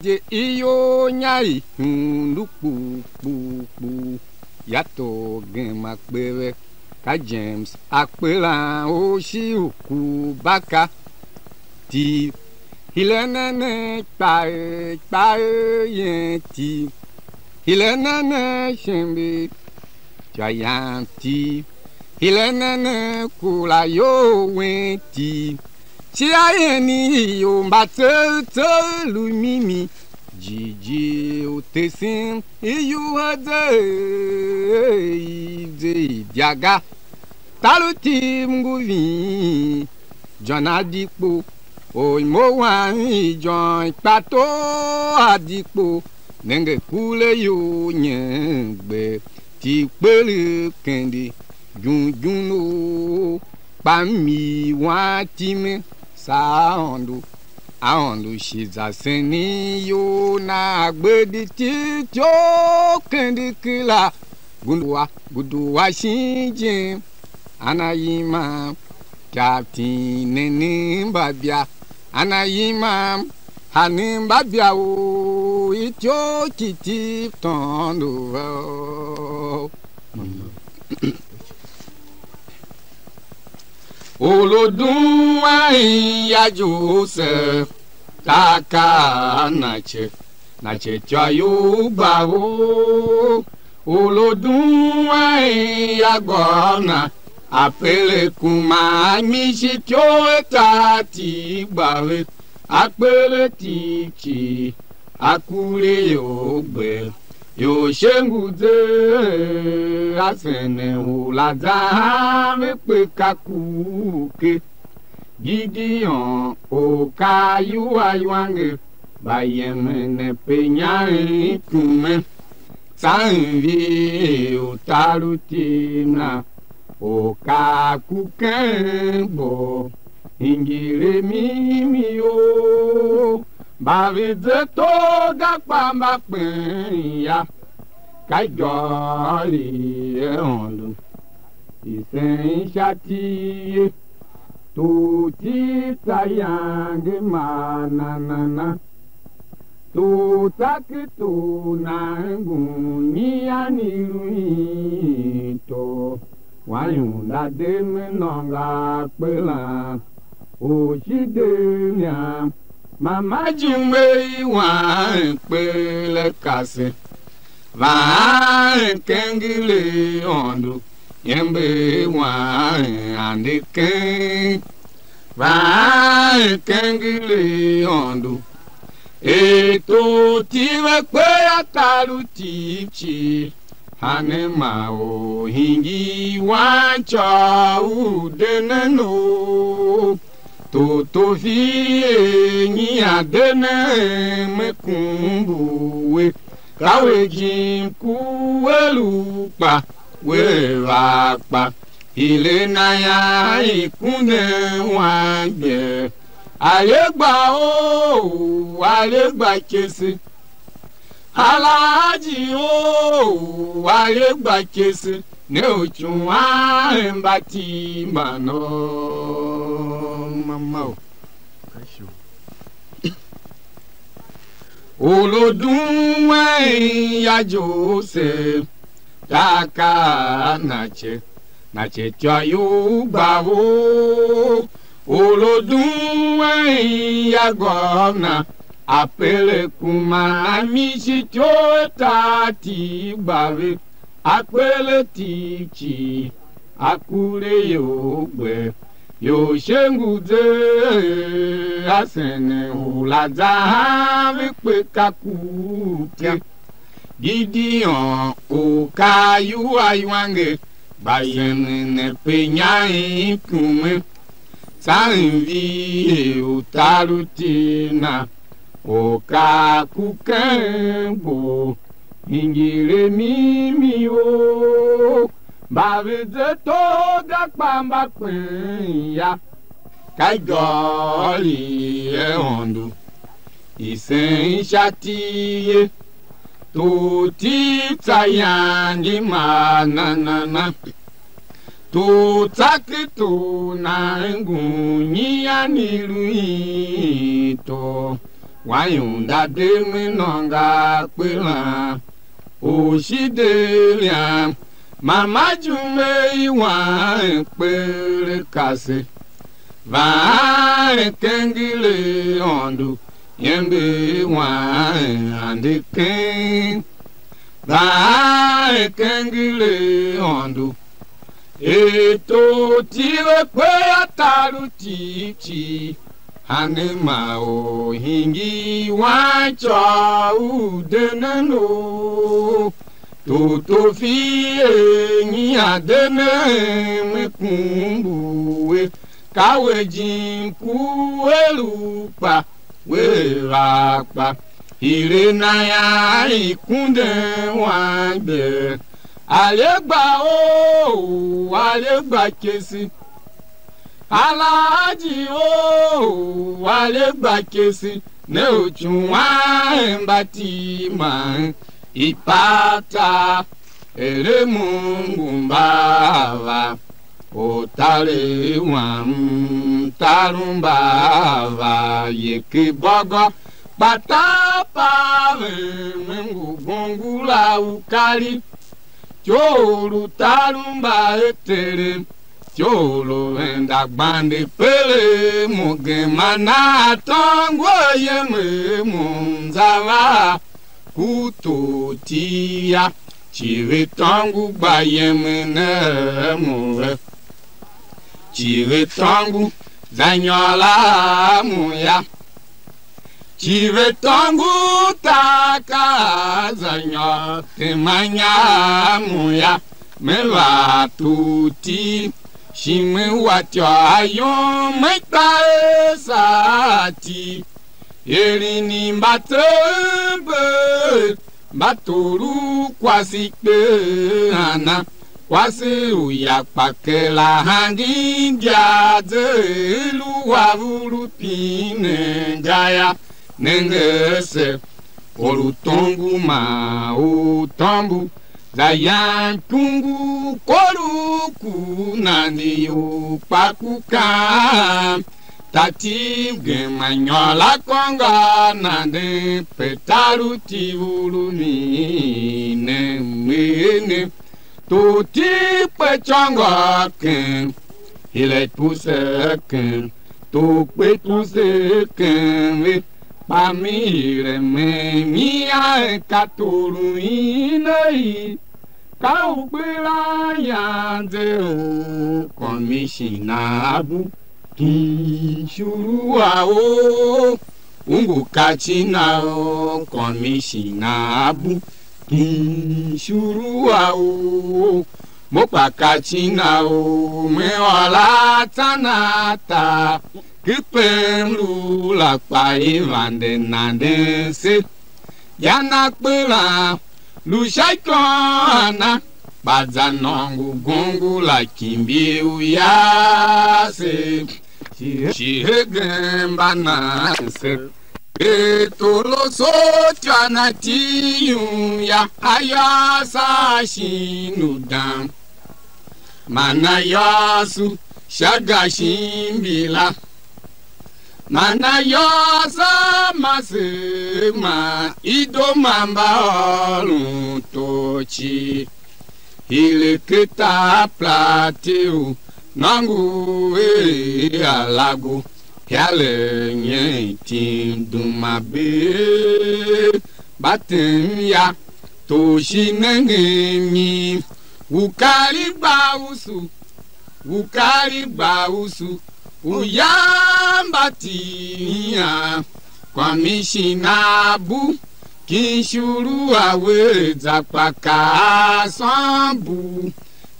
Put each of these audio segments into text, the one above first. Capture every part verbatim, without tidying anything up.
Je iyol nya i hundu kpuu kpuu kpuu, ya tor gema kpe ve, ka James a kpelan u shi u kuu baka. Tiv, hile ne ne kpa er kpa er yen tiv, hile ne ne shembe ca yam tiv, hile ne ne kura iyol wen tiv. Cia yen i ior mba tseegh tseegh lu mimi, jighjigh u tesen iyuhe ze i ze i idya ga. Tar u Tiv ngu ving, John a di kpo, or mo wan i John kpa tor a di kpo, nenge kure iyol nyen gbe, Tiv kpelegh kendi, gun gun u kpa mi wan time, saa Aôndo, Aôndo shi za senen iyol na, a gbe di Tiv ityough kendi kila, gundu a, gundu a shin jem, ana yima, captain ne ne mbabia, ana yima, ha ne mbabia u ityough ki Tiv tôndo ve. Or u duen ya Joseph, tar kaa a na ce, na ce ityô you gba or. Or u duen ya gôôna, a pere kuma a mishi ityough a tar Tiv gba ve, a kpere Tiv cii, a kure ior gbe. Yoshe ngu zee, a senen u la zan ve kpe ka ku ke. Gideon, orkar u a iwanger, mbayemen ne pe nyaen ikumen, tsa mvier u tar u Tiv na, orkar ku ken gbor, hingir a mimi you, mba ve ze tor ga kpa mba kpen ya, ka igôôr i Aôndo i sen sha iti ye. Tor Tiv tsa iyange maa nanana, tor tsa ki tor nan ngun nyian i lu in tor, wan iunda de me nôngo a kpelan, u shi de myan, man ma jime i wan kpele kase. Vaan kenger Aôndo, iember wang ande keng. Vaan kenger Aôndo, er tor Tiv a kpe a tar u Tiv cii, hanema or hingir wan côô u denen u. Toto vi er nyi a de ne me kumbu we, ka we jim ku we lu kpa we va kpa. Hile na ya i kunden wang gbe. A ye gba ou, a ye gba kese. Alahaji ou, a ye gba kese, ne u icuwan mba ti mban o. Mama o. Or u duen ya Joseph, tar kaa a na ce, na ce ityô you gba vo. Or u duen ya gôôv na, a pere kuma a mishi ityough a tar Tiv gba ve, a kpele Tiv cii, a kure ior gbe. Yoshe ngu zee, a senen u la za han ve kpe ka ku ke. Gideon, orkar u a iwanger, mbayemen ne pe nyaen ikumen, tsa mvier u tar u Tiv na, orkar ku ken gbor, hingir a mimi ou. Mba ve ze tor ga kpa mba kpen ya, ka igôôr i Aôndo i sen sha iti ye. Tor Tiv tsa iyange maa nanana, tor tsa ki tor nan ngun nyian i lu in tor, Wan ior nda de me nôngo a kpelan u shi de liam, man ma jime i wan kper kase. Vaan ken ngile Aôndo, iember wan ande keng. Vaan ken ngile Aôndo, er tor tive kpe a tar u cii cii, hanema or hingir wan côô u denen or. Tor tor fi er nyi a denen me kumbu we, ka we jim ku er u kpa we va kpa, hire na ian i kunden wan gbe. Ale gba oh, ale gba kesi. Alaji oh, ale gba kesi. Ne u cuwan mba timan ipata, ere mungu mba va. Otare wam, tarumba va ye ke bôgô, kpa tar paven me ngu gongo la u kari. Ityôr u tarumba e Terem, ityôr u venda gbande pere mo gema na atôngo a yem er mo nza va ku tortia. Cive tôngo gba yemen a mo ve. Cive tôngo za nyôr a mo ya. Cive tôngo ta ka za nyôr tema nya a mo ya. Me va torti, shi me wa ityô ayom, me kpa er sa ti. Eren i mba tsembe, mba tor u kwase kpe ana, kwase u ya kpa kera hangi india ze, i lu a vur u pinen ga yô. Nenge ase, or u tongo man u tômbo, za yan ikungu, kor u ku nande ior kpa ku kaan. Tati gema nyôr la kôngo a nanden pe tar u tiv u lu mi ne mene. Tor tiv kpe côngo ken, hire puse ken, tor kpe puse ken ve, kpa mi hire me nyian ka tor u ine i. Ka u kperan yanze u komishina bu, kin shuru a ou, u ngu kachin a ou, komishina bu, kin shuru a ou, mo kpa kachin a ou, me ôr a tsan a tar, ki pe m lu la kpa i vande nanden se. Ya na kpelan lu sha ikôôn a na, kpa za nôngo gongo la kimbir u yase, shi hegen mba nan se. Er toroso ityô na ti yum ya, ayôôso a shin u dang, man ayôôso sha ga shin mbila. Man ayôôso a maser man i doo man mba ôron tor cii. Hire ken tar Plateu, nôngo er alago, hialegh nyen tim duma bee, mba tem ya, tor shi nengen mi, u kar i gba usu. U kar i gba usu, u ya mba tinya, komishina bu, kin shuru a we za kpa ka a sôn bu,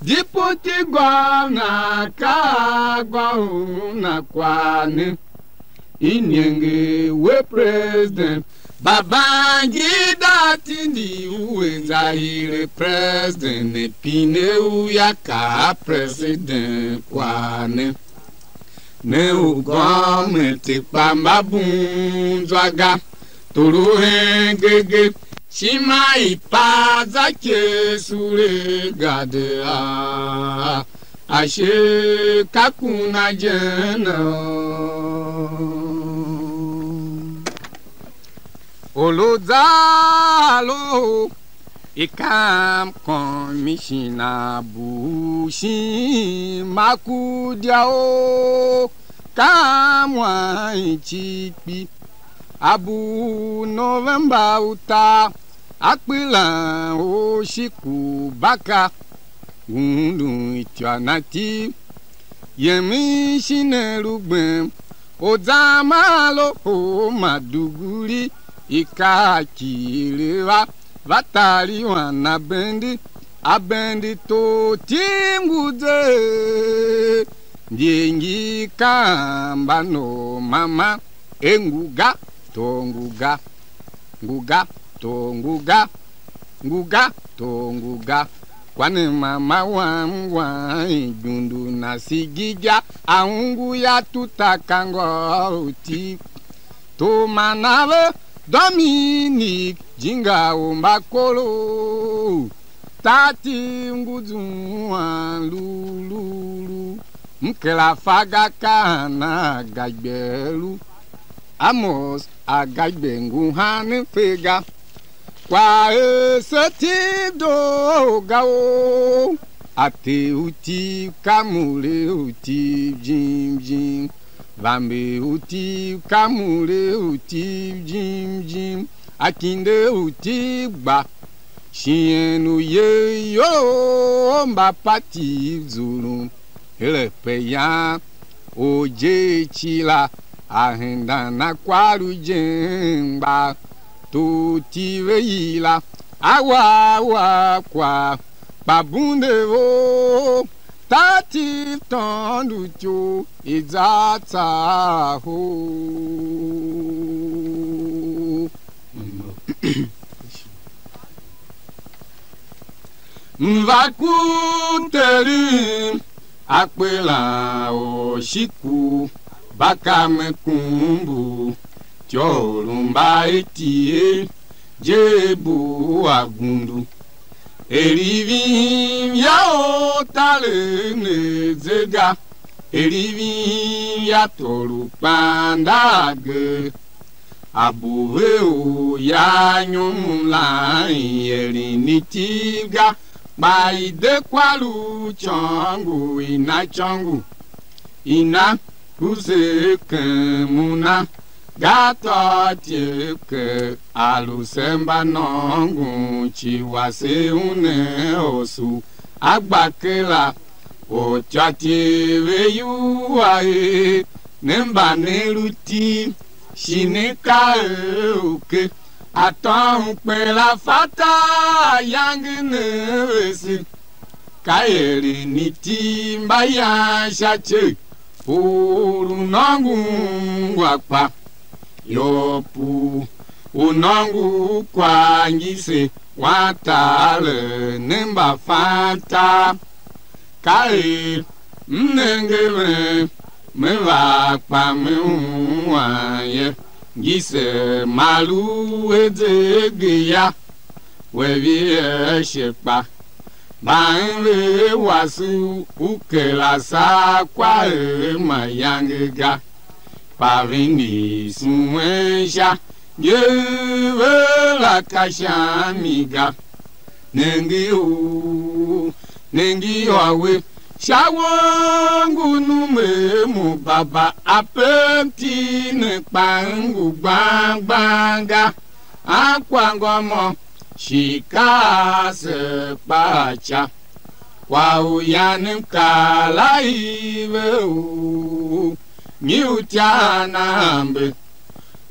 deputy governor ka a gwa u na kwagh ne. I nenge we president, Babangida tindi u enza hire president ne pine u ya kaa president kwagh ne. Ne u gômenti kpa mba bun zwa ga, toro hengege, ishima i pa za ke sule ga de a, ashe ka kuna je ne. Or u za a loho, i kam kômishina bu shin ma ku dia o, kam wan icigh kpi. A bu November utar, a kpilan or shi ku baka, ngu undun ityô na tiv. Yemen shin a lu gbem, or zan ma a loho ma duguri, i kar kighir a va, va tar iwan a bendi, a bendi tor tim ngu ze, ndi ngi kaan mba nor mama, e ngu ga, tor ngu ga, ngu ga, tor ngu ga, ngu ga, tor ngu ga. Kwa ne mama wam wan igundu na sigiga, a ungu ya tuta ka ngôôr u tiv. Tor man a ve Dominic jinga u mbakorogh, tar tiv ngu zuan lu, lu, lu. M kera fa ga, ka ana a ga gbe lu. Amos a ga gbe ngu han fe ga. Kwagh er se tim doo ga o, a te u tiv ka mure u tiv jim jim, vamber u tiv ka mure u tiv jim jim, a kinde u tiv gba, shien u ye iyol mba pa tiv zulum. Her a pe yan orjee cii la, a hendan a kwar u ijengegh, tor tiv ve yila, a wa, a wa kwagh, kpa bunde vough, tar tiv tôndo ityough, i za a tsaa hoo. M va ku Terem, a kpelan or shi ku baka me kumbu, ityô u lu mba eti er je bu a gundu. Er i ving ya ortaren ne ze ga, er i ving ya tor u kpanda a ge. A bu ve u ya nyom u lan i eren iti ga, kpa i de kwa lu icôngo i na icôngo, i na kuze ken u na, ga tôatyev ker a lu se mba nôngon ci wase u ne osu, a gba kera ortyôtyev ve iwua er ne mba ne lu tiv, shi ne ka er uke, a tôôn kper a fatar ayange ne vese. Ka eren iti mba yan sha ce, u lu nôngon ungwa kpa, ior pu u nôngo u kwagh ngise wan taare ne mba fan tar. Ka er m nenge ven, me va kpa me ungwan ye, ngise ma lu a zegeya, we vier ashe kpa. Mba m ver wase u kera saa kwagh er mayange ga, kpa ve ngi suen sha, ngi ve la ka sha mi ga. Nenge u, nenge yô we, sha won ngu numem u baba, a pem iti ne kpa ngu gbang gbang ga. A kwa ngô mô, shi ka ase kpa a ca. Kwagh u yan m kaa la ive u, nyi u tyahan a ambe?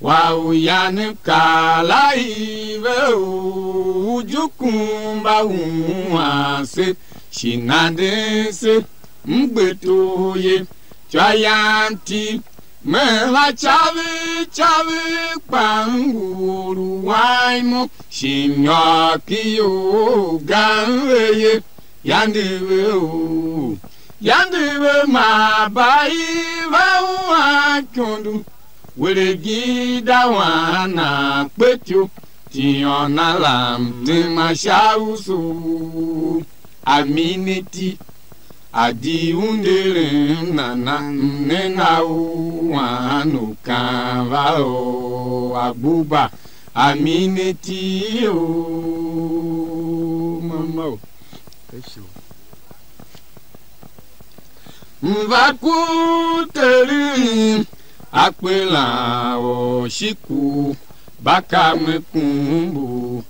Kwagh u yan m kaa la ive u, ujukum mba huan se, shi nanden se, m gbe tor ye, ityô yam iti, me va cavir cavir, kpa m ngu or u wan imo, shi m nyôr ki iyol ga m ve ye, yande ve u, yande ve ma ba i va u a ikondo, were gida wan nan kpe ityo, tiôn na lam tema sha usu. A mi ne iti, a di u nderen nana, m ne na u wan u kan va o a gbuba, A mi ne ti o mama o. Mva ku teren akpelan o shiku baka me kumbu.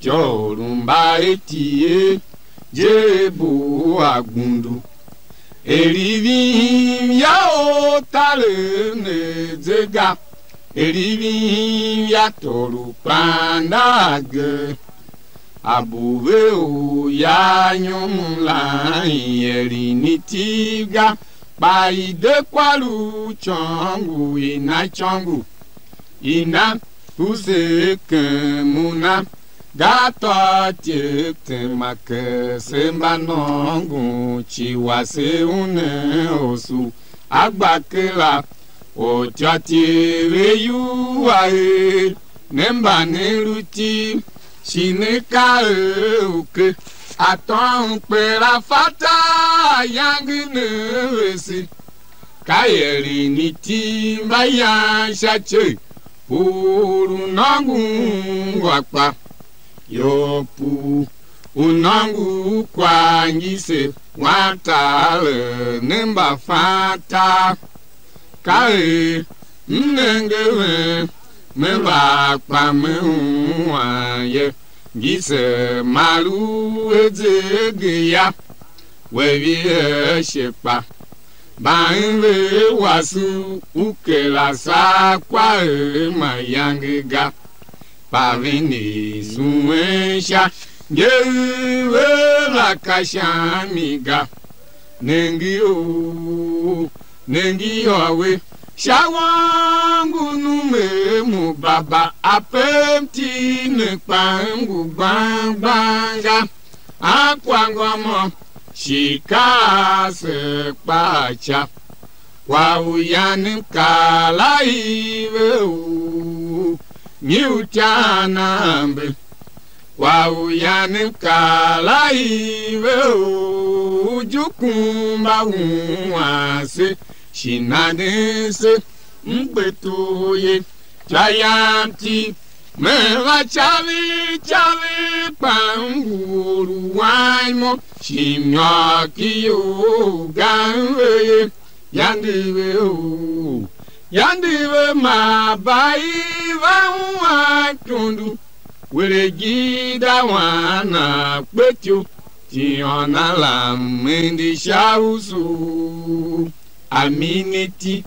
Tyôr u mba etie je bu a gundu. Er i ving ya o taren ne ze ga, er i ving ya tôr u kpanda age. A bu ve u ya nyom lan i eren iti ga, kpa i de kwar u icôngo i na icôngo, i na use ken una, ga tôô ityev tema ker se mba nôngon ci wase unen osu a gba kera. Ortyôtyev ve iwua er ne mba ne lu iti, shi ne ka er uke, a tôôn kper a fatar ayange ne vese. Ka eren iti mba yan sha ce, pur u nôngo ungwa kpa, ior pur u nôngo u kwagh ngise wan tar ne mba fan tar. Ka er m nenge ven, me va kpa me ungwan ye, ngise ma lu a zegeya, we vihe ashe kpa. Mban ve wase u kera saa kwagh mayange ga, kpa ve ne suen sha ngegh ve la ka sha mi ga. Nenge o, nenge yô we, sha wan ngu numem u baba, a pem iti ne kpa ngu gbang gbang ga. A kwa ngômô, shi ka ase kpa a ca. Kwagh u yan mkaalah i ve u nyi u ca a na ambe? Kwagh u yan mkaalah i ve u ujukun mba ungwan se, shi nanden se, m gbe tor ye. Sha yam iti, me va cavir cavir, kpa m ngu or u wan imo, shi m nyôr ki iyol u gan ve ye. Yande ve o, yande ve ma ba i va ungwan ikundu, were gida wan na kpe ityo, tiôn na lam ende sha usu. A mi ne iti,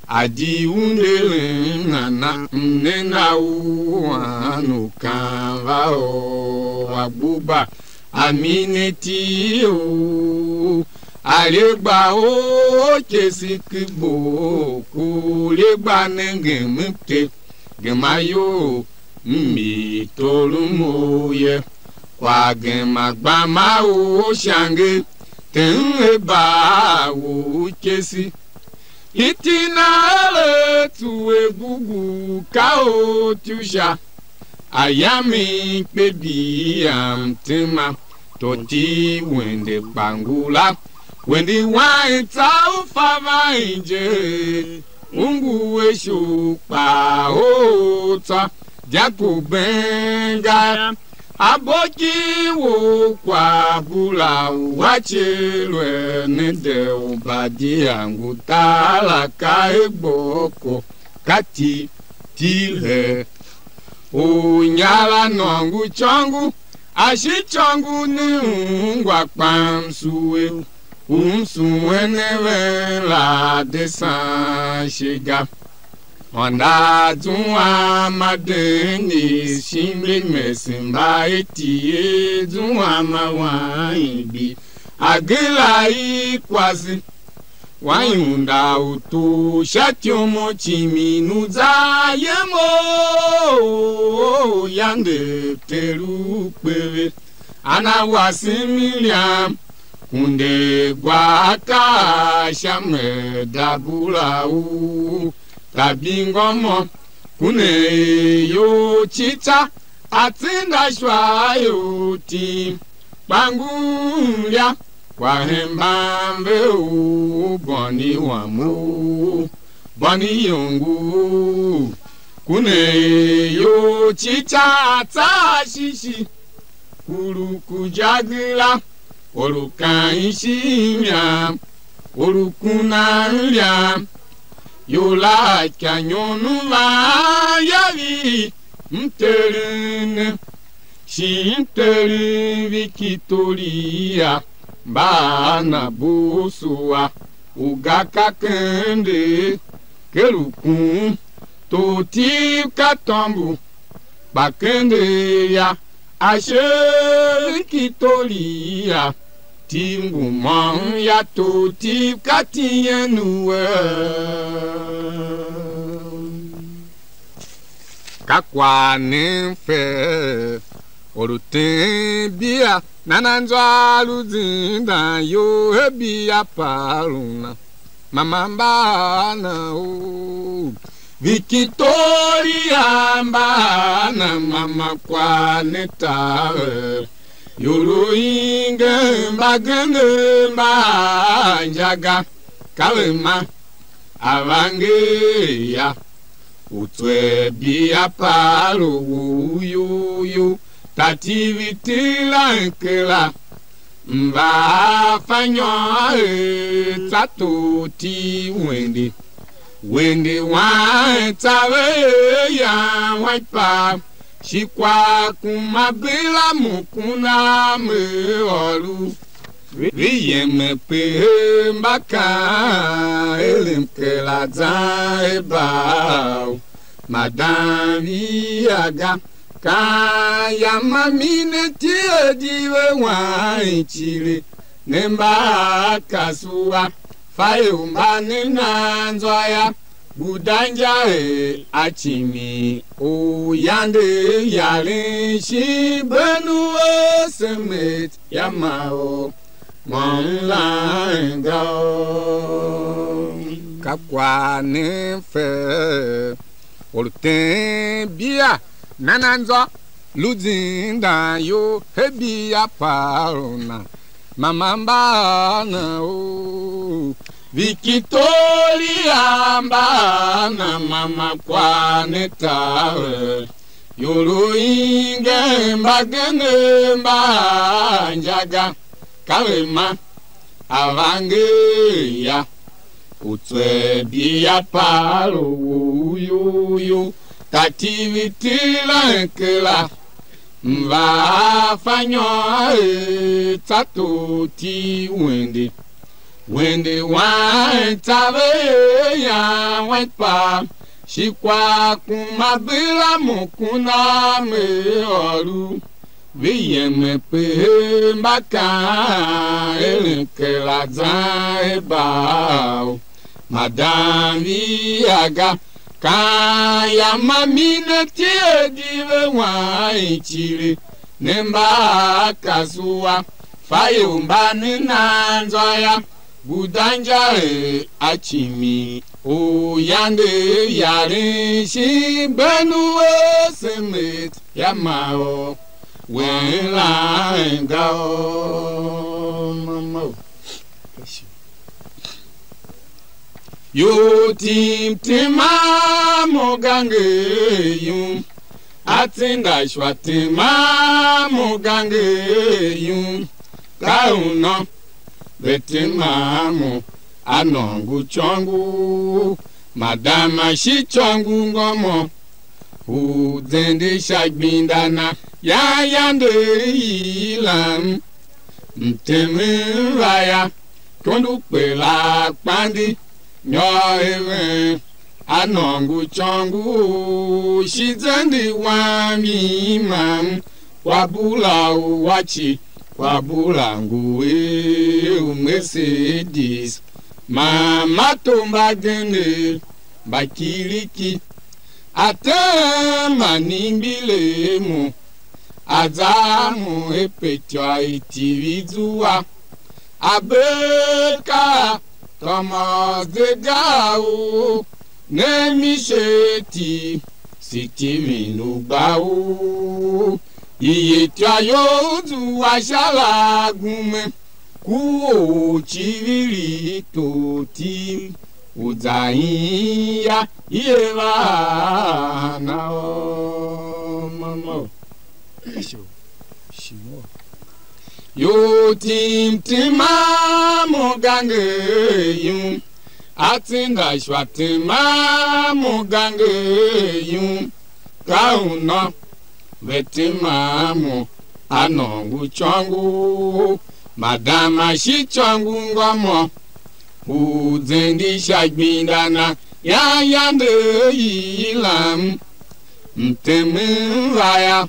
a di u nderen nana, m ne na u an u kan va or a gbuba, a mi ne iti o, a le gba o kesi ki bo, ku le gba nengem mte, gema iyol m i torom ou ye, kwagh gema gba ma u shange, tem er ba u kesi. Iti na ere tsuwe gugu ka ortyô sha, a yam i kpe bi yam tema, toti wende kpa ngula, wende wan tsa u fa van je, u ngu a ishu kpa o tsô, dia ku ben ga. Aboki wou kwa bula u a cii lu a ne de u Badia ngu tar la ka e gboko, ka ti ti he. U nyar a nôngo icôngo, a shi icôngo ne ungwa kpam sue, u msuen a ven la de saan shi ga. Hônda zuan ma Denis, shi mbi mese mba iti, zuan ma wan imbi, agee la i kwase. Wan iunda u tor sha ityom u cimin u za yem o yande, ter u kpe ve, ana wase mliam, kunde gwa akaa sha mer dabula u tabi ngômô, ku ne er iyol cica, a tsinda ishua ior tim, kpa ngun ya, kwa hemban ve u bôni wam u bôni iyongo. Ku ne er ior cican tsa shishi, ku lu ku jagila, or u kan ishinya, or u kunan ya, ior la a ikanyon u van ya vi, m teren ne, shi m teren Vikitoria, mba a na bosua, u ga ka kende, ker u kun, tor tiv ka tômbo, kpa kende ya, ashe Vikitoria, tiv ngu môm ya, tor tiv ka tien u er. Ka kwagh ne m fe, or u tem bia, nana nzwa lu zindan iyol he bia paru na, mama mba a na u Vikitoria mba a na, mama kwagh ne taver, ior u ingen mbagenev mba a inja ga, ka ve ma a va nger ya. U tser bia paru u yu yu, ta tiv iti la kera, mva a fa nyôr er tsa tor tiv wende, wende wan tsa ve er yan wan kpaa, shi kwagh kuma bera mo kuna me ôr u. Ve yem pe mba kaan, er mkera zan er Baal, madan via ga, kaan yam a mi ne tie di ve wan icile, ne mba a kasua, fa ior mba ne nan zwa ya, guda inja er a cimi u yande yaren shin ben u a semet ya ma or môm lan ga o. Ka kwagh ne m fe, or u tem bia nana nzô, lu zindan iyol he bia paru na, mama mba a na o. Vikitoria mba a na, mama kwagh ne taver, ior u ingen mbagenev mba a inja ga, ka ve ma a va nger ya. U tser bia paru u yu yu, ta tiv iti la kera, mva a fa nyôr er tsa tor tiv wende, wende wan tsa ve er yan wan kpaa, shi kwagh kuma bera mo kuna me ôr u. Ve yem pe mba kaan, er mkera zan er Baal, madan via ga, kaan yam a mi ne tie di ve wan icile, ne mba a kasua, fa ior mba ne nan zwa ya, guda inja er a cimi u yande yaren shin ben u a semet ya ma or wen lan ga o. Mama o. Ior tim tema mo ganger yum, atsinda ishua tema mo ganger yum, ka u nô ve tema mo, a nôngo icôngo, madama shi icôngo ngômô, u zende sha gbenda na, yan yande i lam, mtemen va ya, ikondo kpela kpandi, nyôr heven, a nôngo icôngo, shi zende wam imam, kwabula u waci, kwabula ngu er u Mercedes, man mato mbagenev mba kiriki, atem man imbilemo, a za a mo e petyô i tiv i zua, a bee ka tômô ze ga u ne mi she ti, Steven u gba u, i ye ityô you u zua sha la gume, ku u civir i tor tiv. U za yin ya, i er va a na o, mama o. Shimo. Ior tim, tim a mo ganger yum, a tsinda ishwa, tim a mo ganger yum, ka u nô ve tim a mo, a nôngo icôngo, madama shi icôngo ngô mo, u zende sha gbenda na, yan yande i lam, mtemen va ya,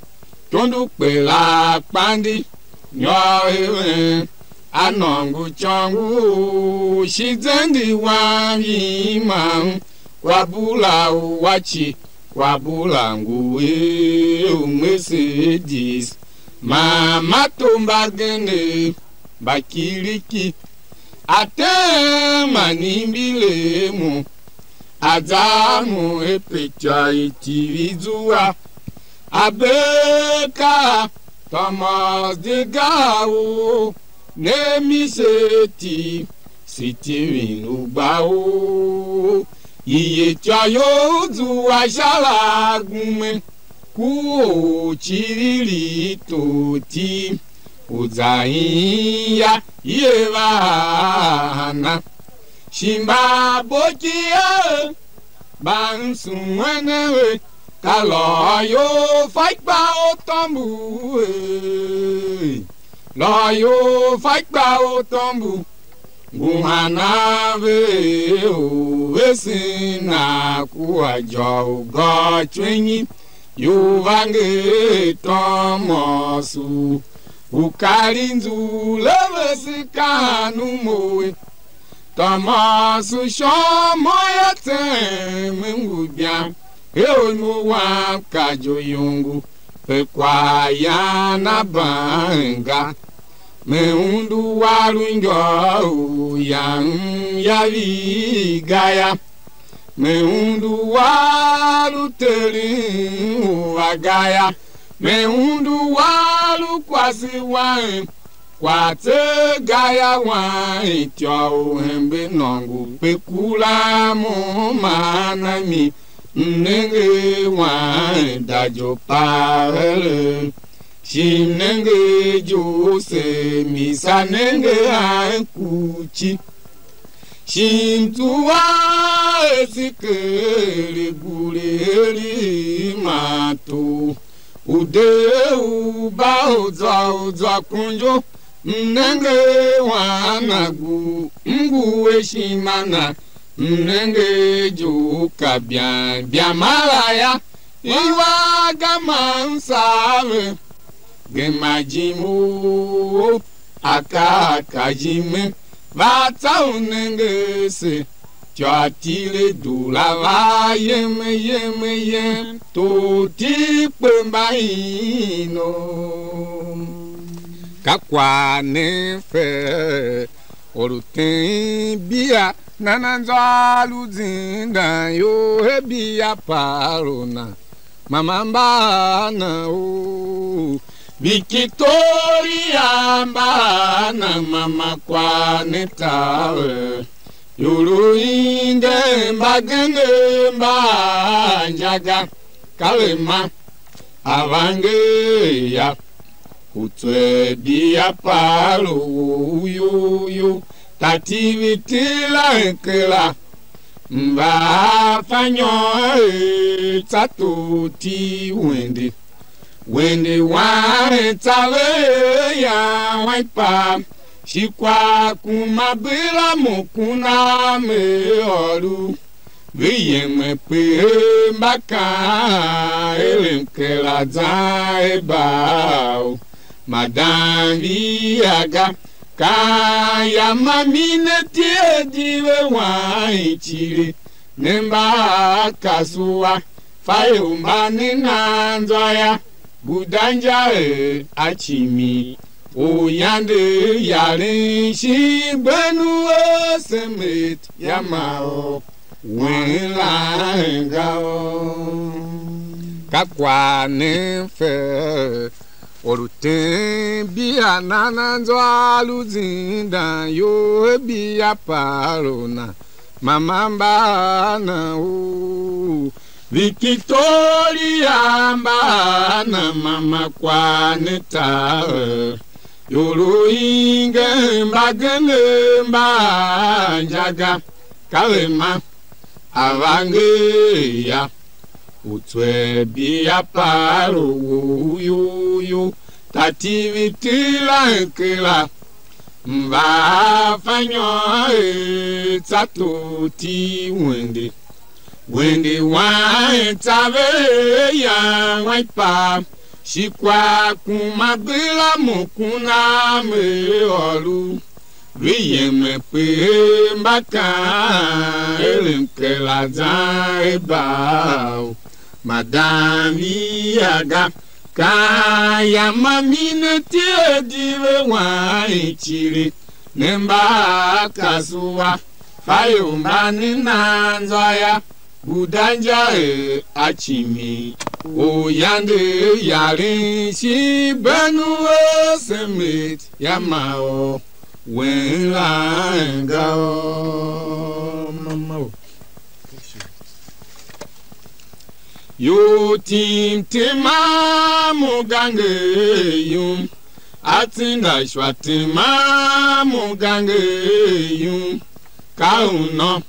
tondo kpe la kpandi, nyôr even, a nôngo icôngo, shi zende wam imam, kwa bula u wa ci, kwa bula ngu er u Mercedes, man mato mbagenev mba kiriki, a tem man imbilemo, a za a mo er petyô i TV zua, a bee kaa, Thomas de gaa u ne mi se ti, Steven u gba u, i ye ityô you zua sha la gume, ku u ciriri toti, u za yin ya, i er va a na. Shi mbaboki er, mba msuen a ve, ka lôô you fa ikpa u tômbu er, lôô you fa ikpa u tômbu, ngu hana ve er u vesen na kua jô u gôôr icwenyi, ior va nger Thomas u, u kar inzul a vese kaan u mough. Thomas u shon mo yô, tsem ngu ibiam, er u mo wam ka je u iyongo, pe kwaghyan a ban ga. Me undu war u ngôôr u yam ya vii ga yô. Me undu war u Terem u a ga yô. Me undu war u kwase wam, kwagh tseegh ga yô, wan ityô u hembe nôngo pe kuran mo man a mi, m nenge wan da je u pav eren, shi m nenge je u se mi sa nenge a ku ci. Shi m zua a eseker i gure eri ma tor u dee u ba u zwa u zwa kunjô, m nenge wan a na ngu, m ngu a ishima na, m nenge je u ka bian bian mara yô, i wa ga ma m saa ve. Gema jim u akaa ka jime, va tsa u nenge ase, ityô tile doo la va yem yem yem, tor ti kpe mba ino. Ka kwagh ne fe, or u tem bia, nana zwa lu zindan ior he bia paro na. Mama mba a na u Victoria mba a na, mama kwagh ne taver. Ior i nden mbagenev mba a inja ga, kare ma a va nger ya, u tser bia paro u you you, tativiti la kera. Mba a fa nyôr er tsa tor ti wende, wende wan tsa ve er yan wan kpaa, shi kwagh kuma bera mo kuna me ôr u, ve yem kpe er mba kaan er mkera zan er Baal. Madan via ga, kaan ya ma mi ne tie di ve wan icile, ne mba a kasua, fa ior mba ne nan zwa ya, guda inja er a cimi, oryandev yaren shin gben u a semet ya ma or wen lan ga o. Ka kwagh ne m fe, or u tem bia nan anzô a lu zindan ior he bia paro na. mama mba na u Victoria mba na mama kwa ne ta. Yulu inge mbagenev mba injaga, ka ve ma a va nger ya, u tser bia par u yu yu, tativiti la kera, mva fa nyôr er tsa tor ti wende. Wende wan tsa ve ya wan ipa, shi kwa kuma bira mo kuna me ôru. Lu yemen kpe mba kaan er mkera zan er Baal. Madan via ga, kaan ya ma mi ne tie di ve wan iciri, ne mba kasua, fa ior mba ne nan zwa ya, guda inja er a cimi. Or yande yaren shi ben u esemet ya ma or wen la enga o. Mama o. Ior tim tema mo ganger yum, atsinda ishua tema mo ganger yum, ka u nô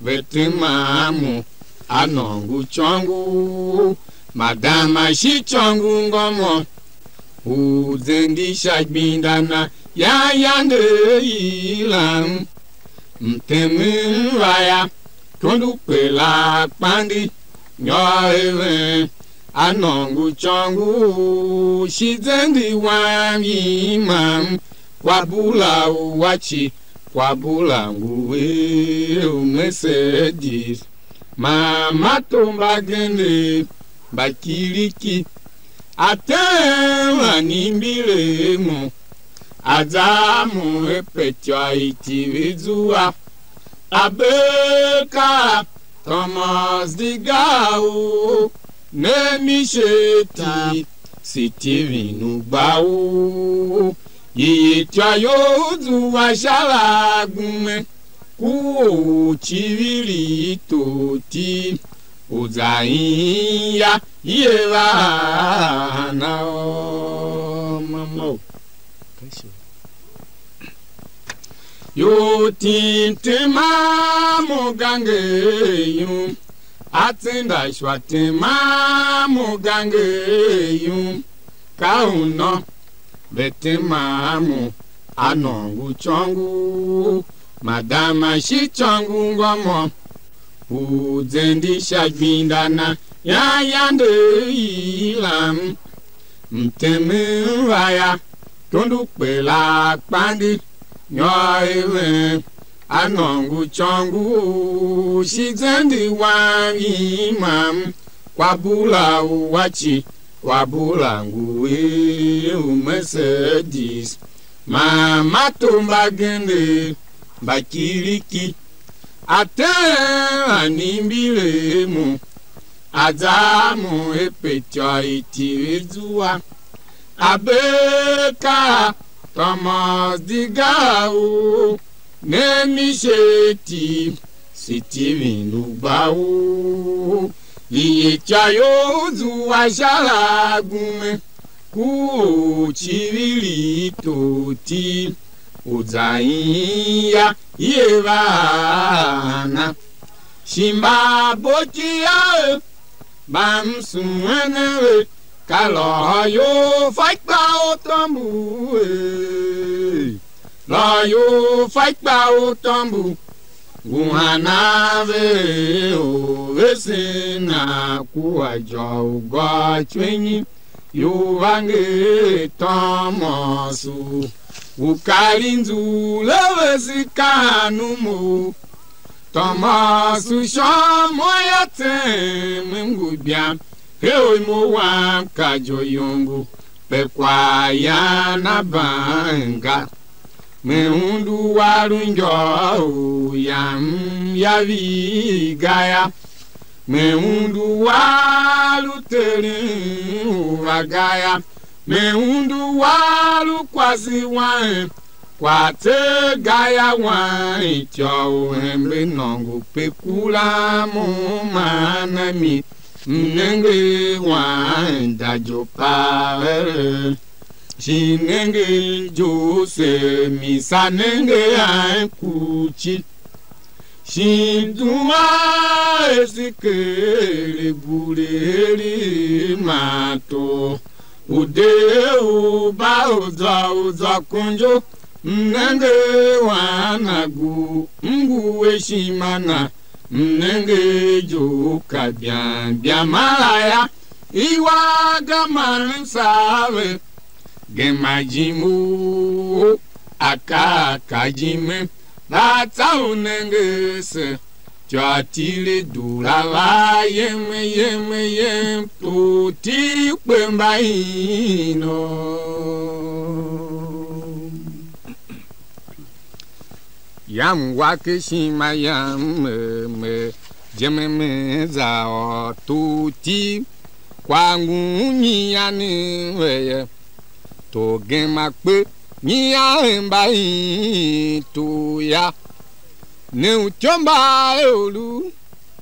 ve tema mo, a nôngo icôngo, madama shi icôngo ngômô, u zende sha igbenda na, ya yande i lam. Mtemen va ya, ikondo kpe la kpandi, nyôr even, a nôngo icôngo, shi zende wam imam, kwabula u a ci, kwabula ngu er u Mercedes, man mato mbagenev mba kiriki, a tem a ni mbile mo, a za mo e petyô i iti ve zua, a bee ka Thomas di ga u ne mi she ti, Steven u gba u, ityô you zua sha la gume, ku u civir i tor ti, u za ii ya, ye va na o, mama o. Ior tim tema mo ganger yum, atsinda ishua tema mo ganger yum, ka u nô ve tema mo, a nôngo icôngo, madama shi icôngo ngômô, u zende sha igbenda na, ya yande i lam. Mtemen va ya, ikondo kpe la kpandi, nyôr even, a nôngo icôngo, shi zende wam imam, kwabula u a ci, kwabula ngu er u Mercedes, man mato mbagenev mba kiriki, a tem a ni mbile mo, a za mo e petyô i iti ve zua, a bee ka Thomas di ga u ne mi she ti, Steven u gba u, ityô you zua sha la gume, ku u civir i tor ti, u za ii ya, ye va na. Shi mba boki a e, mba msuen a ve, ka lôhô you fa ikpa u tômbu ee. Lôhô you fa ikpa u tômbu, ngu hana ve or vesen a kua jô u gôôr icuenyi, ior va nger Tômôsu, u kar i nzughul a vese kaan u mo. Tômôsu shon mo yô, tsem m ngu ibiam, he u imo wam ka je u iyongo, pe kwaghyan a ban ga. Me undu a lu injôô u yam ya vihi ga yô, me undu a lu teren u va ga yô, me undu a lu kwase wang Kwagh tser ga ya wan ityô u hembe nôngo pe kuran mo man a mi, m nenge wan da jo paveree, shi m nenge jo se mi sa nenge a ku ci. Shin zua Ezekiel gure eri ma tor u dee u ba u zwa u zwa konjo, m nenge wan a ngu, m ngu a ishima na, m nenge ijo ka bian bian mara ya, i wa ga man m saa ve. Gema jim u akaa ka jime, va tsa u nenge se, ityô tile dura va yem, yem, yem, tu ti kpe mba ino. Yam wa ken ishima yam, me, me, je me, me za ôr tu ti, kwagh ngun nyian ve ye. Tor gema kpe, nyian mba ii tor ya. Ne utyomba eulu,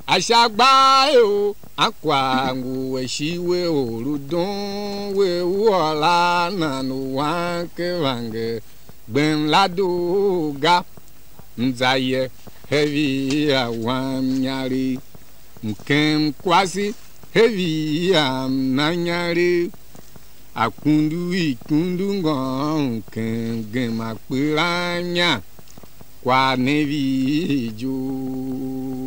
a sha gba eu, a kwagh ngu a shi we u lu don we u ôr a nan u wan ken vanger, gbem la doo ga. M za ye hevi a wam inyaregh, m kem kwase hevi a m na inyaregh. Akundu i kundu ngôôn ken gema kperan inya, kwagh ne vi ijoo,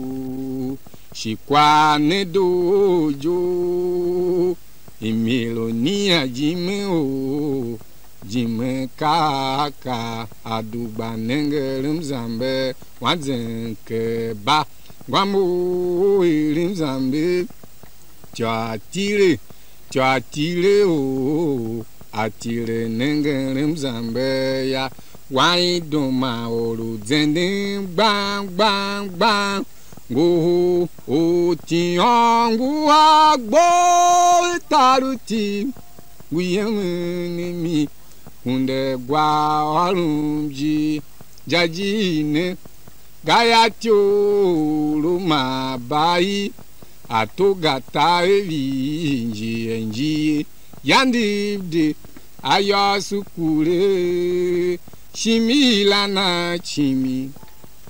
shi kwagh ne doo ijoo. Imelonia jime o, jime ka a ka a dugh gba nenger mzamber, wanzem ker ba, ngwa mo u er mzamber, ityô a tile, ityô a tile o, a tile nenger mzamber ya, wan i duma or u zenden gbang gbang gbang, ngohol u tiôn ngu a gbo tar u ti, ngu yemen mi, hunde gwa ôron ji, ja ji ne, gayô, ityou lu ma ba i, a to ga ta evi njighe njighe, ya ndiv de, a yôôso kure, shimi la na cimi,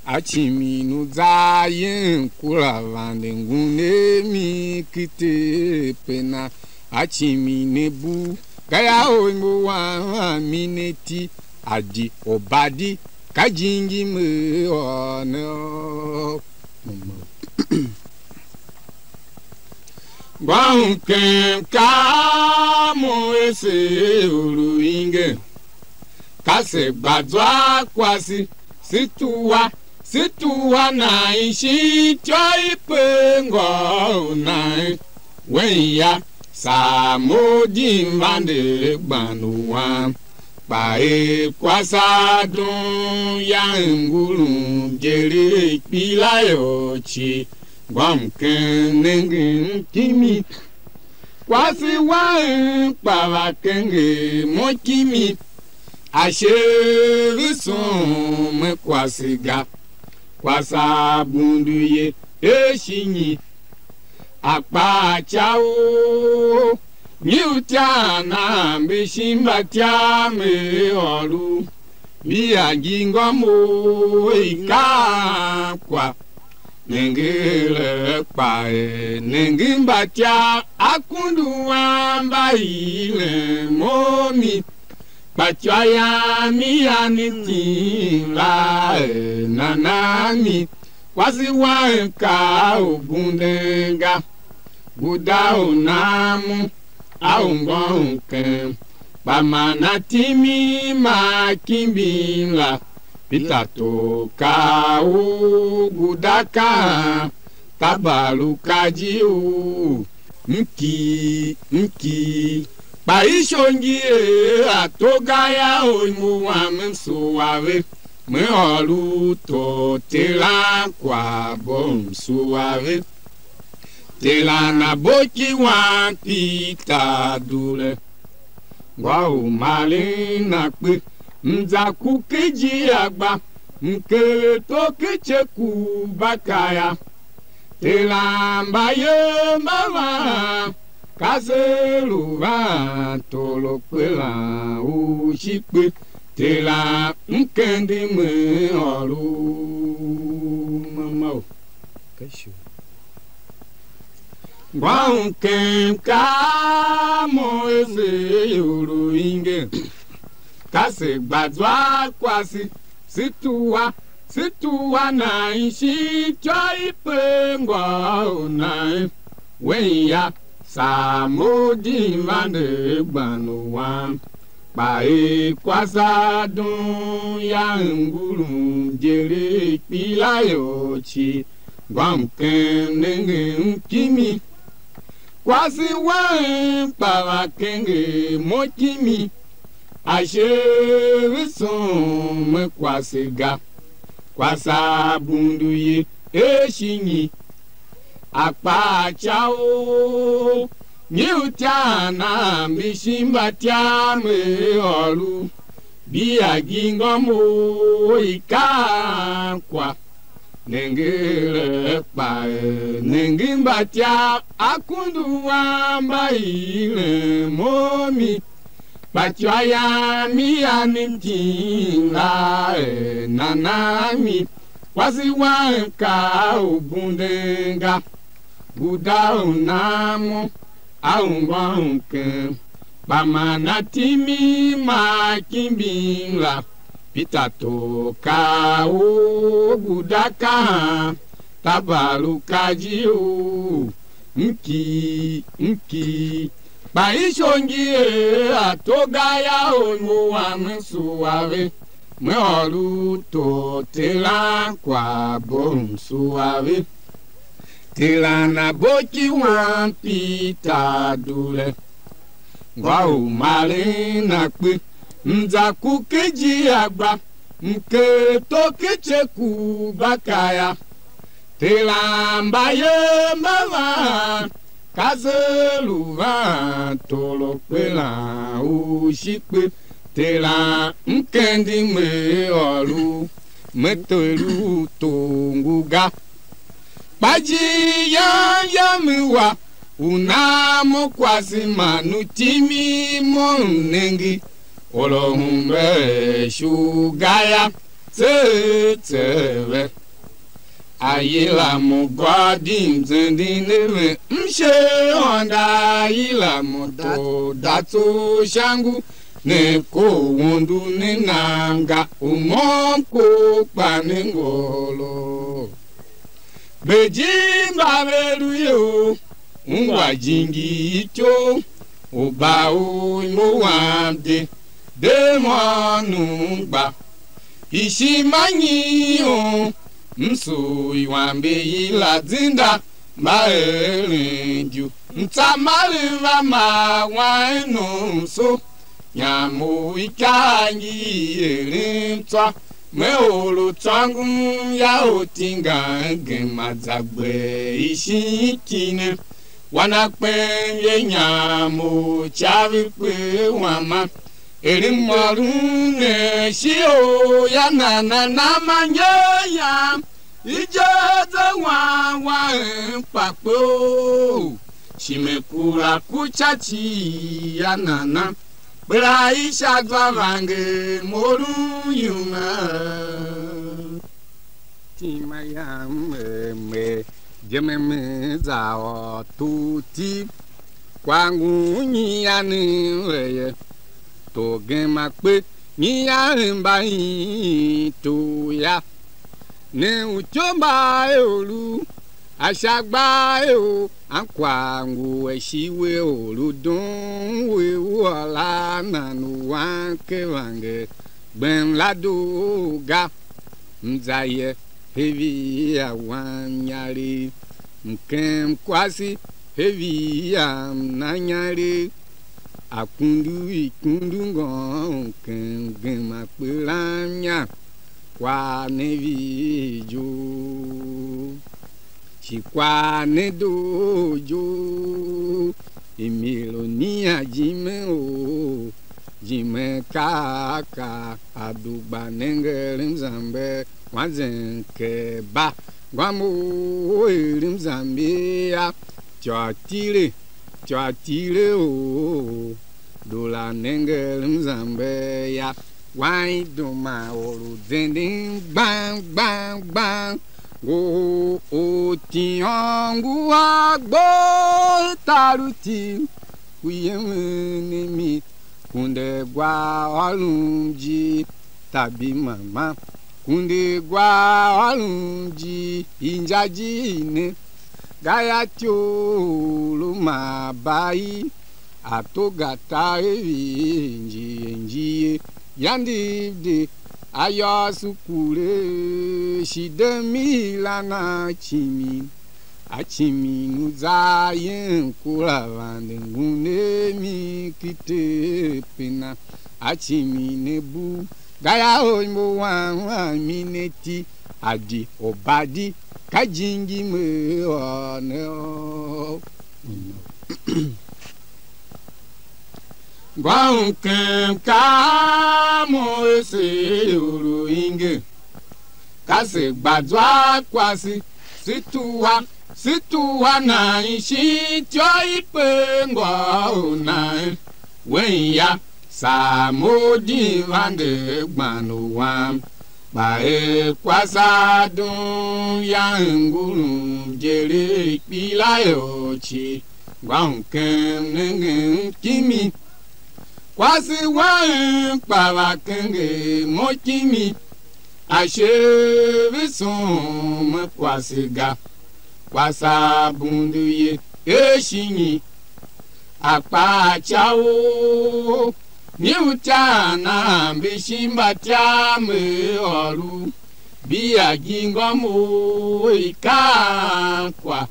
a cimi nu za yen kura vande ngun a mi kite pe na, a cimi ne bu, gayô, u ngu wan mi ne ti, a di Obadi, ka jingim er ôr ne ôr. Ngôôr ken ka mo ese u lu ingen, ka se gba zwa kwase, se tuwa, se tuwa nan shin ityô i pe ngôôr u nan wen ya, saa mo di m vande gban u wam. Kpa er kwase a dum ya ngulum je er kpilayô cii, ngôôr ken nengen kimi, kwase wang kpa va kenger mo kimi, ashe ve soo me kwase ga, kwase a bundu ye, er shi nyi? A kpa a ca u nyi utyav nan mbi shin mbatyav me ôr u, mbi angi ngômor i kaan kwa, nenge er kpa er nenge mbatyav akundu wam mba hiren mo mi, kpa ityô yam i a ne tim la er nana mi, kwase wam ka u bunden ga, guda u nan mu a u ngôôr ken, kpa man a timi ma a kimbin la, Pita tor kaa u guda kaan, tabaruka ji u, m kii, m kii. Kpa ishongi er a to ga ya, u ngu wam m sua ve, me ôr u tor teran kwaghbo m sua ve. Teran a bo ki wan Pita dule, ngwa u maren na kpe, M za ku ken ijiir gba, m kegher to ken ice ku Bakaya. Teran mbayev mba van, ka se lu van tôrokperan u shi kpe. Teran m kende me ôr u mama u. Ngwa u ken ka mo ese ior u ingen, ka se gba zwa kwase, se tua, se tua nan shin ityô i pe ngôôr u nan wen ya, saa mo di vande gban u wam. Kpa er kwase a dum ya, ngulum je le kpilayô cii, ngô m ken nengen kimi. Kwase waem kpa va kenger mo kimi, ashe ve soo me kwase ga. Kwase a bundu ye, er shi nyi? A kpaa ca u nyi utyav nan mbi shi mbatyav me ôr u bia gi ngômor i kaan kwa. Nenge er kpa er nenge mbatyav akundu wam mba hiren mo mi. Kpa ityô yam i a ne mtin la er nana mi, kwase wam ka u bunden ga, guda u nan mo, a ungwa u ken, kpa man a timi ma kimbin la, Pita tor kaa u guda kahan, tabar u kaji u, m kii, m kii. Kpa ishongi er a to ga ya, u ngu wam m sua ve, me ôr u tor teran kwagh bo m sua ve. Teran a bo ki wan Pita dule, ngô u maren a kpe, m za ku ken ijiir gba, m ker to ken ice ku Bakaya. Teran mbayev mba van, ka se lu van tôrokperan u shi kpe. Teran m kendi me ôr u, me te lu tor ngu ga. Kpa ijiir yam yam i wa u nan mo kwase man u timi mo m nenge, or u hembe shu ga yô, tseegh tseegh ve. A yila mo gôô di m zenden a ve, m shi Aôndo a yila mo tor datso sha ngu ne, kor u undu ne nan ga, u mo m kor kpa ne ngôôr. Gbe jim mba ve lu ior, ungwa jingir ityough, u ba u imo wam de, de mhôônom gba. Ishima nyiun, m sugh iwambe i la zinda, mba eren idu, m tsa maren va maa wan nom so. Nyam u ikar ngi eren tsô, me or u tsôngon ya u tingan gema za gber ishin ki ne. Wan a kpen ye nyam u ca ve kpe wama, er m ôron ne shighe u ya nana na ma nyer yam, i je ze wan wan kpa kpoo, shi me kura ku ca cii ya nana. Kpela i sha zwa vange mo lu yum a. Tima yam er me je me me za ôr tugh tib, kwagh ngun nyian ve ye, tor gema kpe nyian mba ii tugh ya. Ne utyomba eoru, a sha gba eor, ankwagh ngu a shi we or u doo we u ôr a nan u wan ke vange, gbem la doo ga. M za ye hevi a wan inyaregh, m kem kwase hevi a m na inyaregh. Akundu ikundu ngôôn ken gema kperan inya, kwagh ne vi ijoo, shi kwagh ne doo ijoo, Emilonia jime or, Jime ka a ka a dugh gba nenger mzamber wanzen keba. Ngwa mo u er mzamber ya, tyô tile, tyô tile o, dula nenger mzamber ya. Wan i duma or u zenden gbang gbang gbang, ngu u tiôn ngu a gbo tar u ti, ku yemen a mi, kunde gwa ôron ji tabi mama, kunde gwa ôron ji inja ji ne, gayô, tyou lu ma ba i a to ga ta evi njie njie, yandiv de ayôôso kure shi de mi la na cimi. A cimin u za yen kura vande ngun a mi ki tepe na, a cimin a bu gayô, mbu wam a mi ne ti, a di Obadi, ka jingim er ôr ne ôr. Ngônkem ka mo ese ior u inge, ka se gba zwa kwase, se tuwa, se tuwa nan shin ityô i pe ngôôr u nan wen ya, saa mo din vande gban u wam. Kpa er kwase a dum ya ngurun je le kpila ior cii, ngônkem nengen kimi. Kwase wang kpa va kenger mo kimi, ashe ve soo me kwase ga. Kwase a bundu ye, e shinyi? A kpa a ca u nyi utar nan mbi shin mbatyam er ôr u bia gi ngômor i kaan kwa.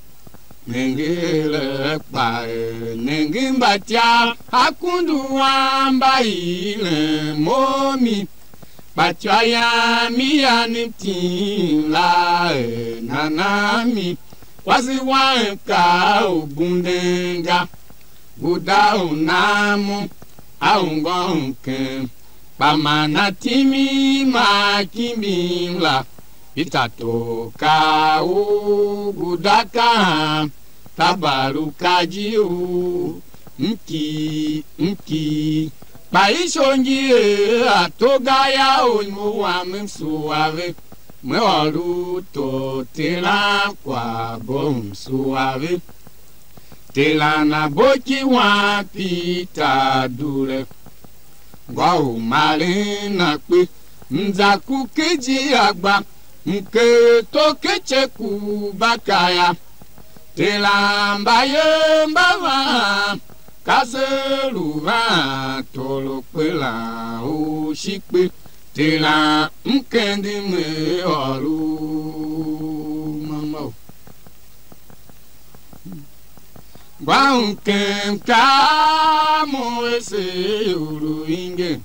Nenge ere kpa er nenge mbatyam akundu wam mba iren mo mi, kpa ityô yam i ya ne mtim la er nana mi, kwase wam ka u bunden ga, guda u nan mo a u ngônkem, kpa man a timi ma kimbim la, Pita tor kaa u guda kaan, tabar u kaji u mkii mkii, kpa ishongi er a to ga ya u mo wam m sua ve, me ôr u tor teran kwagh bo m sua ve. Teran a bo ki wan Pita dule, ngô u maren a kpe, m za ku ken ijir a gba, m ker to ken ice ku Bakaya. Teran mbayev mba van, ka se lu van tôrokperan u shi kpe. Teran m kende me ôr u mama u. Gba u kem ka mo ese ior u ingen,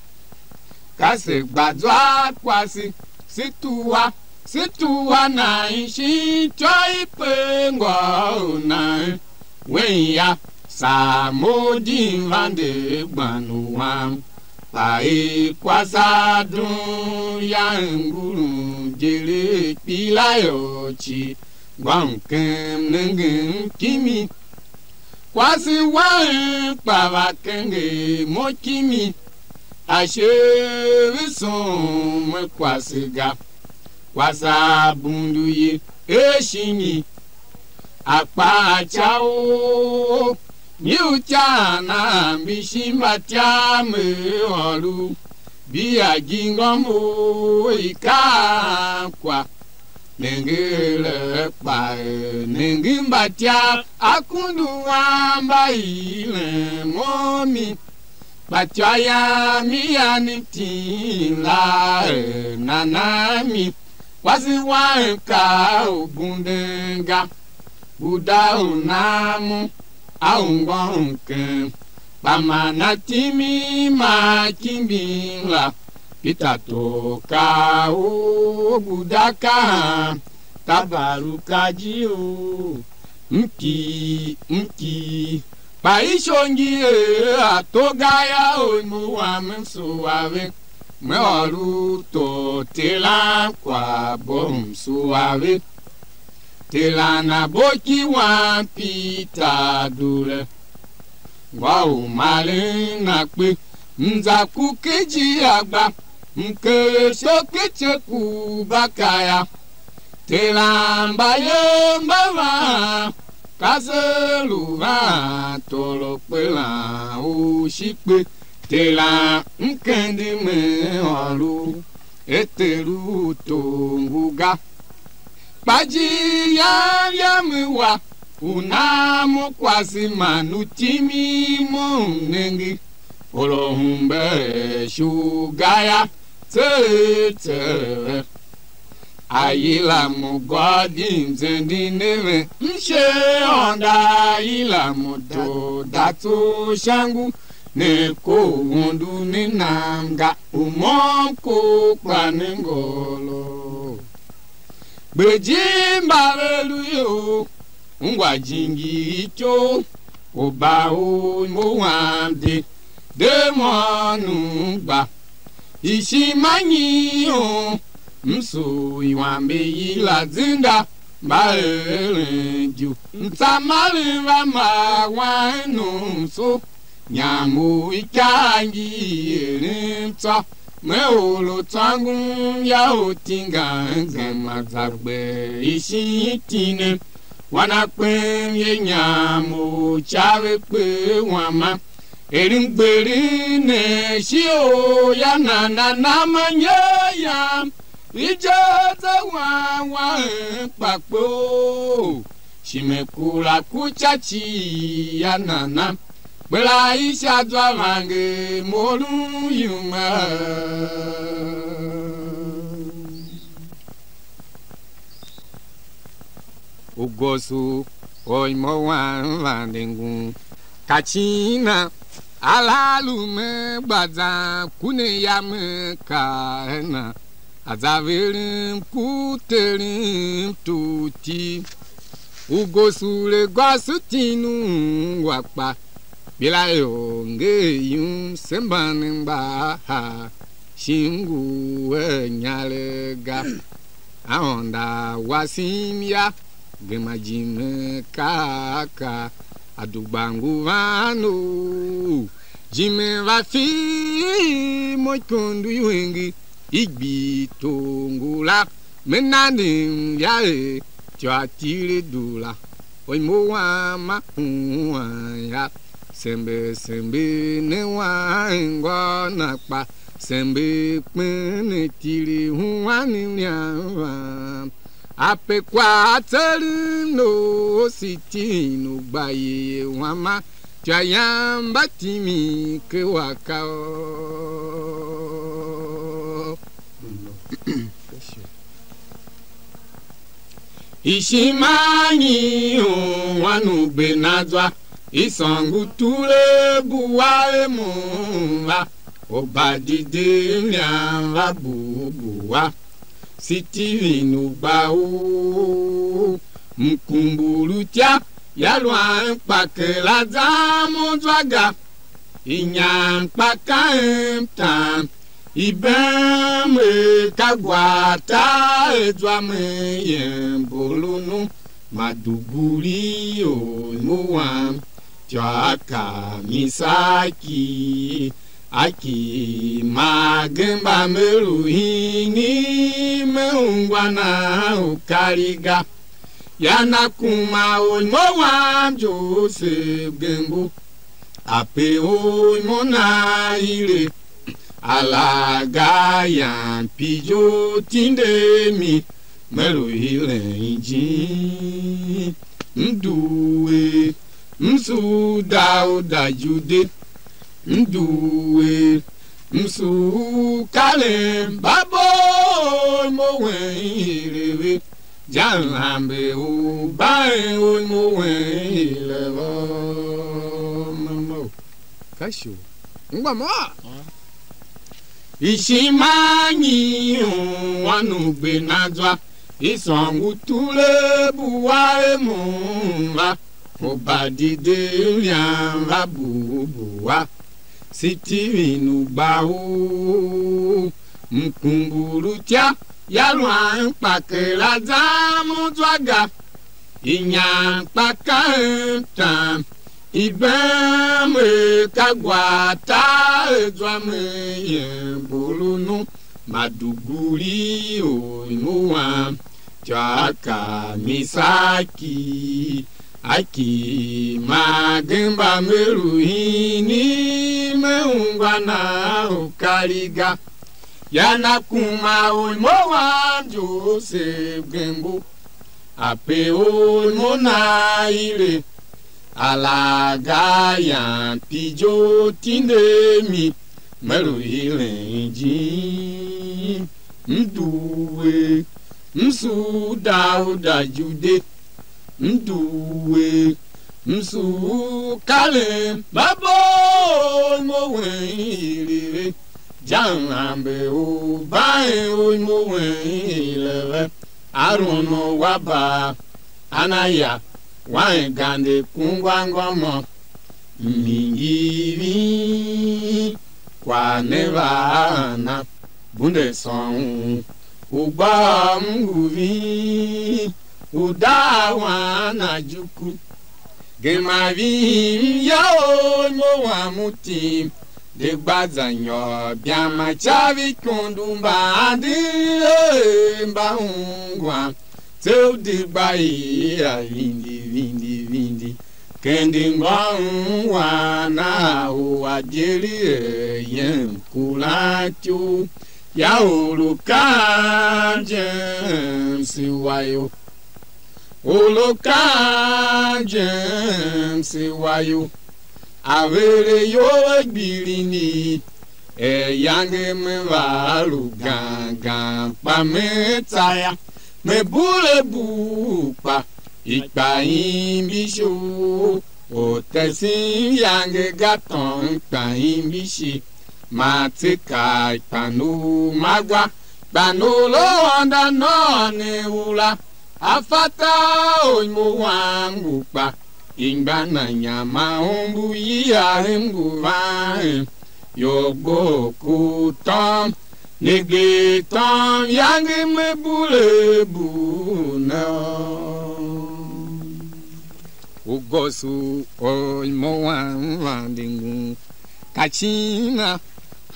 ka se gba zwa kwase, se tuwa, se tuwa nan shin ityô i pe ngôôr u nan wen ya, saa mo di vande gban u wam, kpa i kwase a dum ya ngurun je le kpila ior cii. Gba u kem nengen kimi, kwase wam kpa va kenger mo kimi, ashe ve soo me kwase ga. Kwase a bundu ye, e shinyi? A kpa a ca u nyi utar nan mbi shin mbatyam er ôr u bia gi ngômor i kaan kwa. Nenge ere kpa er nenge mbatyam akundu wam mba iren mo mi, kpa ityô yam i ya ne mtim la er nana mi, kwase wam ka u bunden ga, guda u nan mo a u ngônkem, kpa man a timi ma kimbin la, Pita tor kaa u guda kaan, tabar u kaji u mkii mkii. Kpa ishongi er ato ga yô, u mo wam m sua ve, me ôr u tor teran kwagh bo m sua ve. Teran a bo ki wan Peter Dule, ngô u maren a kpe, m za ku ken ijir a gba, m ker sho ken ice ku Bakaya. Teran mbayev mba van, ka se lu van tôrokperan u shi kpe. Teran m kende me ôr u, er Ter u tor ngu ga. Kpa ijiir yam yam i wa, u nan mo kwase man u timin mo m nenge, or u hembe shughul ga yô, tseegh tseegh. A yila mo gôô di m zenden ne ve, m shi Aôndo a yila mo doo da tso sha ngu, ne ko u undu ne nam ga, u môm ko kpa ne ngôôr. Gbe jim mba ve lu ior, ungwa jingir ityough, u ba u mo wam de, de môm gba. Ishima nyi u m sugh iwambe i la zenda, mba eren idu, m tsa maren va maa wan nom so, nyam u ikar ngi eren tsô, me or u tsôngom ya u tingan gema za gbe ishin itine, wan a kpen ye nyam u ca ve kpe wama. Er m gberin ne shio ya nana na ma nye yam, i je ze wan wan kpa kpoo, shi me kura ku ca cii ya nana, kpela i sha zwa vange mo lun yum a. U goso u imo wam vande ngun. Ka cin a a la lu me gba zan ku ne ya me kaa na, a za verem ku terem tugh iti. U goso le gôso tin u ungwa kpa, kpela ior nger yum se mban mgbaaha, shi m ngu a inyaregh ga. Aôndo a wasim ya, gema jime kaa kaa, a dugba ngu van u jime va fir mo ikondo iwenge, i gbii tor ngula, me nandim ya er ityô a tile dula, oimo wam ma huan ya, sember sember ne wan ngô na kpa, sember kpen ne tile huan mliam vam. Ape kwagh a tseren u Sitin u gba yeye wama, ityô yam mba timin ken wakaô. Ishima nyi u wan u Benazwa, i sôngo tule bua er mo va, u ba dide mliam va bugh bua. Sitivin u gba u mkumbur u itya ya luan kpa kera zan mo zwa ga, inyam kpa ka mtam, i bem er ka gwa tar er zwa me yem bolunu, ma duguri or mo wam, ityô a ka Misaki. A ki ma gemba me lu hingir me ungwa nan u kariga. Ya na kuma u mo wam Joseph Gembo, a pe u mo nan ire, a la ga yan pijo tinde mi, me lu hiren ijin. M due, m su da u da Jude, m due, m su karen mba bo mo wen hire ve, ja m hambe u ban u mo wen hire ve. Ka shu. Ngwa mo. Ishima nyi u wan u Benazwa, i sôngo tule bua er mo va, Obadidev yam va bugh bua, Sitivin u gba u mkumbur u tya ya lu an kpa kera zan u zwa ga. Inyam kpa ka mtam, i bem er ka gwa tar zwa me yen bulunu, Maduguri u i mu wam, Ityô a ka Misaki, a ki ma gemba me lu hini, me ungwa nan u kari ga. Ya na kuma u mo wam Joseph Gembu, a pe u mo na ire, a la ga yan pi jo tinde mi, me lu hiren jim. M due, m su Dauda Jude, m due, m su karen mba bo mo wen ilere, jam ambe u ban u mo wen ilere, Aron u wa ba ana ya, wan gande kungwa ngômô, m ngi ving, kwagh ne va a na, bunde sôn u gbôghom ngu ving, u daa wan na juku. Gema vim ya u mo wam u tim, de gba za nyôr byama ca vi ikondo mba ande er mba ungwan, tse u de gba i a vindi, vindi, vindi. Kendi ngôm wa na u a dyeri er yem kuran ityough, ya u lu kan James wa yo. U lu kan James wa yo, a ver ayol a gbilin i, er yange me va lu gan gan, kpa me tsa ya, me bure bugh kpa i kpa imbishi u, u tesen yange ga tôôn kpa imbishi, ma tse kaa ikpan u ma gwa, kpan u lu ônda nôô ne u la, a fatyô u mo wam ngu kpa, i gba na nyama umbu yia hem ngu van, ior gbo ku tôm, ne gee tôm yange me bure bu ne. U goso u mo wam vande ngun, ka cin a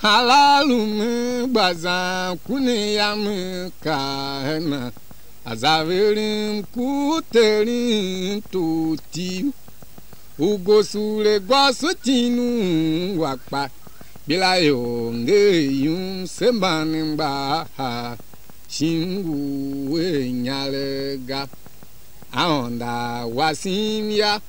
halalu me gba zan ku ne yam, ka hena a za verem ku Terem tor Tiv. U gosure gôso tin u ungwa kpa, kpela ior nger yum se mban mgbaaha, shin ngu a inyaregh ga. Aôndo a wasim ya,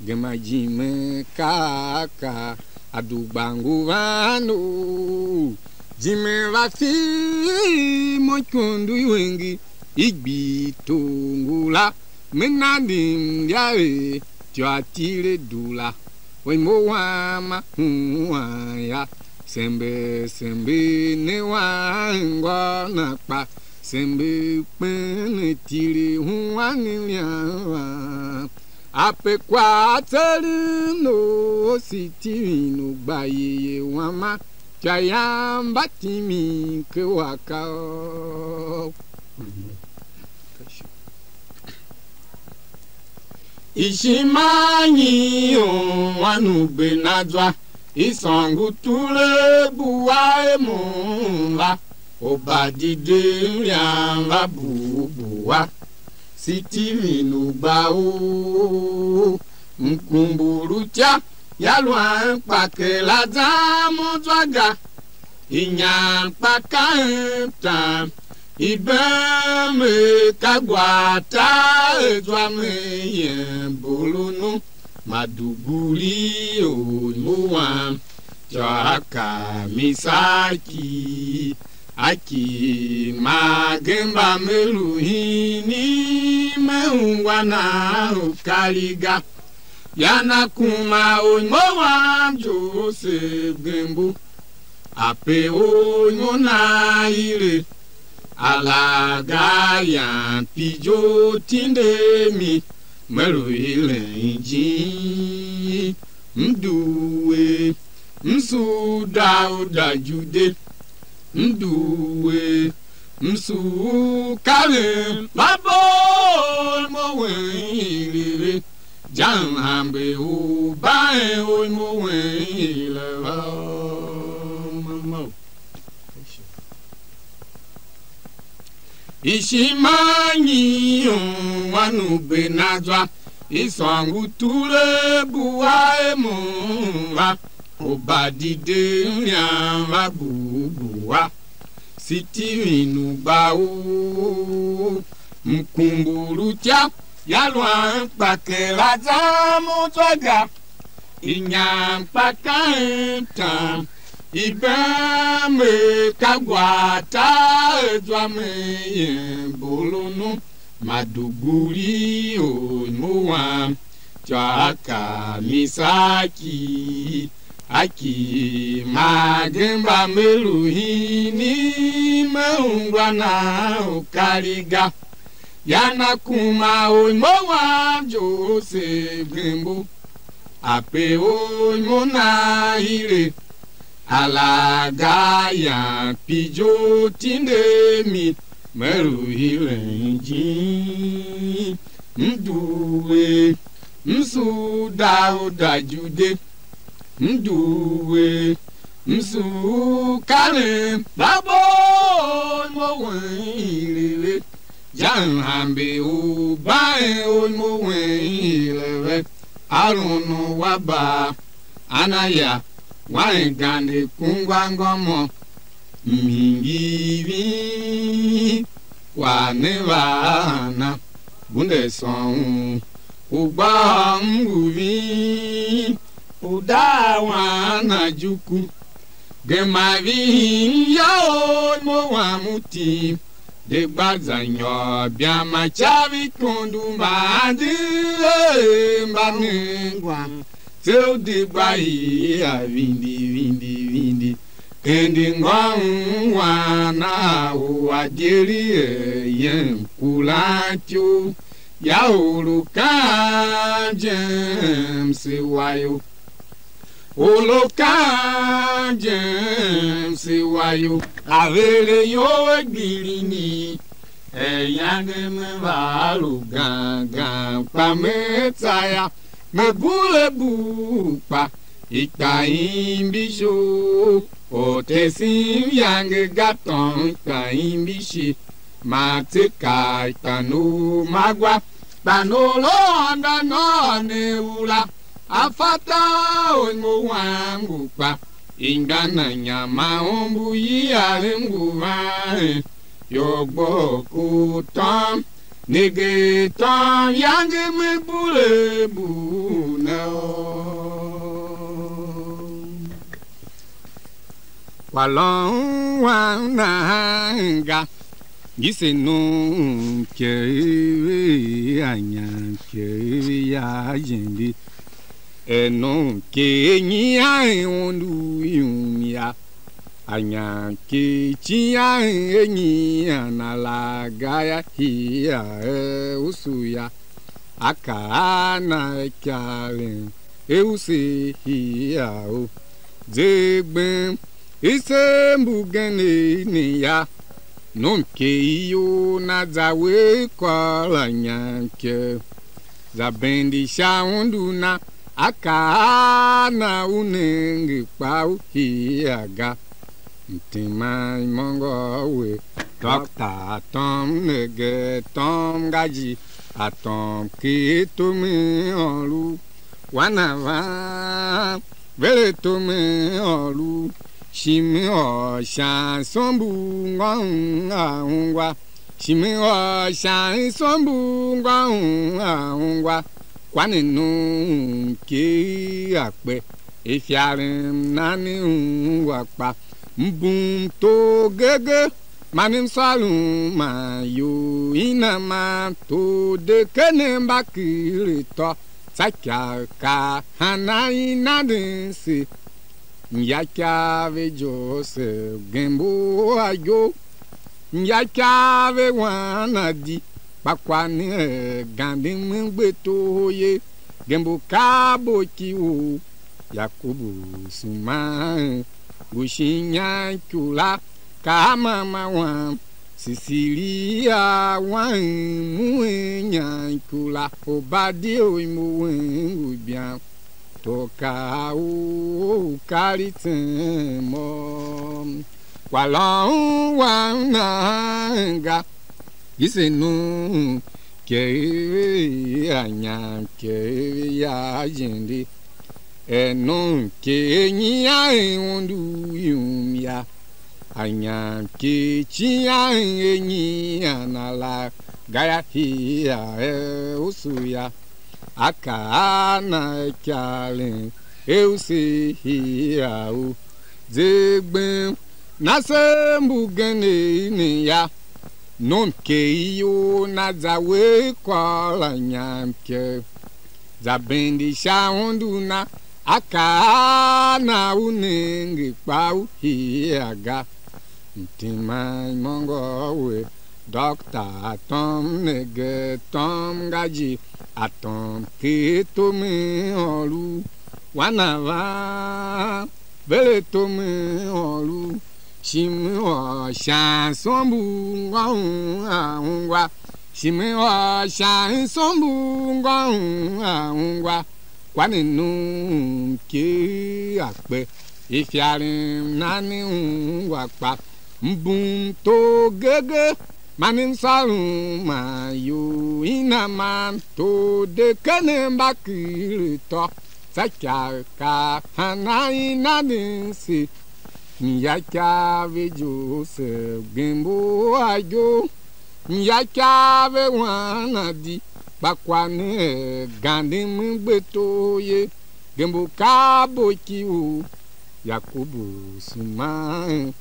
gema jime kaa kaa, a dugh gba ngu van u, jime va fir mo ikondo iwenge, i gbii tor ngula, me na ndim ya er ityô a tile dula, we mo wam a huan ya, sember sember ne wan ngô na kpa, sember kpen ne tile huan ne lian, a pe kwagh a tseren u Sitivin u gba yeye wam a, ityô yam mba timin ken wakaôv. Ishima nyi u wan u gbe na zwa, i sôngo tule bua a mo la, Obadidev yam va bugh bua, Sitivin u gba u, mkumbur u tya ya lu an kpa kera zan mo zwa ga, inyam kpa ka mtam, i bem er ka gwa tar zwa me yen bulunu, Maduguri u mo wam, ityô a ka Misaki, a ki ma gemba me lu hini, me ungwa nan u kari ga. Ya na kuma u mo wam Joseph Gembu, a pe u mo nan ire, a la ga yan pi jo tinde mi, Me lu hiren ijir, m due, m sugh da u da Jude, m due, m sugh karen mba bor mo wen ilere, jam hambe u baen o mo wen ilere. Ishima nyi u wan u be na zwa, i sôngo tule bua e mo va, u ba dide mliam va bugh bua. Sitivin u gba u mkumbur u tya, ya luan kpa kera zan mo zwa ga. Inyam kpa ka en tam, i bem er ka gwa tar zwa me yen bolunu, ma duguri or mo wam, tsô a kaa Misaki, a ki ma gemba me lu hini, me ungwa nan u kari ga. Ya na kuma u mo wam Joseph Gembo, a pe u mo na hire, a la ga yan pijo tinde mi, me lu hiren ijir, m due, m sugh da u da Jude, m due, m sugh karen mba bor mo wen ilere, jam hambe u baen o mo wen ilere, Aron u a ba Anaya, wan gande kungwa ngômô, mhingir ving, kwagh ne va a na, bunde sôôn u gbôghom ngu ving, u daa wan na juku, gema ving ya or mo wam u tim, de gba za nyôr bia ma ca vi kondo mba andi, eh, mba ne ngwan, tse u de gba hii a vindi, vindi, vindi. Kendi ngôm wan a u a diri er yen kuran ityough, ya u lu kaan James wa yo. U lu kaan James wa yo, a ver ayol a gbilini, er iyange me va lu gan gan, kpa me tsa ya, me bure bugh kpa i kpa imbishi, u ortesen iyange ga tôôn kpa imbishi, ma tse kaa kpa nor ma gwa, kpa nor lu ôndo nôô ne ura, a fa tar u mo wam ngu kpa, ingana nyama ombu yiarem ngu van, yô, gbo ku tôm, nenge tôm yange me bure bu ne o. Kwalôghon wam nahan ga, ngi se nom ikev, a nyam ikev ya jindi. Er nom ikev nyian un du yum ya, a nyam ikev cian er nyian a la ga ya, hii a er usu ya. A kaa a na ikaren er u se hii a u ze gbem, i se mbugen ne ya, nom ikev iyol na za we kôr la nyam ikev, za bende sha undu na, a kaa a na u nenge kpa u hii a ga. Mteman imôngo we, dôkta a tôm ne ge tôm ga ji, a tôm ker tom ôr u wan a van, ver a tom ôr u, shi me ôr sha sombo ngôôr a ungwa, shi me ôr sha sombo ngôôr a ungwa, kwa ne nom ker a kpe. Ifyarem na ne ungwa kpa, m bum tor geegee, man m sôron man ior i na man tor de ken mba kile tô, tsô ikyav ka hana i nanden se. M ya ikyav ve Joseph Gembo a iyol, m ya ikyav ve wan a di, kpa kwagh ne er ganden me gbe toho ye, gembo kabo ki u Yakobu suman ngu shin inyankura, ka a mama wam Sisilia wan muen inyankura, Obadia u imo wen ngu ibian, to ka u u kar i tsem mo. Kwalôhon wam nahan ga, i se nom kev a nyam kev ya jende, er nom kev nyian undu yum ya, a nyam kev cian er nyian a la ga ya, hia er usu ya. A kaa a na ikaren er u se hia u ze gbem, na se mbugenev ne ya, nom kev iyol na za we kôr la nyam kev, za bende sha undu na, a kaa a na u nenge kpa u hia ga. Mtima imôngo we, dôkta, a tom ne ge, tom ga je, a tom ker tom ôr u wan a va vere tom ôr u, shi me ôr shan sombo ngôhon a ungwa, shi me ôr shan sombo ngôhon a ungwa. Kwa ne num ki a kpe, ifyarem na ne ungwa kpa, mbum tor gege, man msôrom man ior i na man tor de ken mba kighir atô, tsô ikav ka hana i na ne se. Mya ikav ve Joseph gem u a igo, mya ikav ve wan a di, kpa kwagh ne er ganden me gbe tor ye, gem u ka a bo ki u Yakobu suman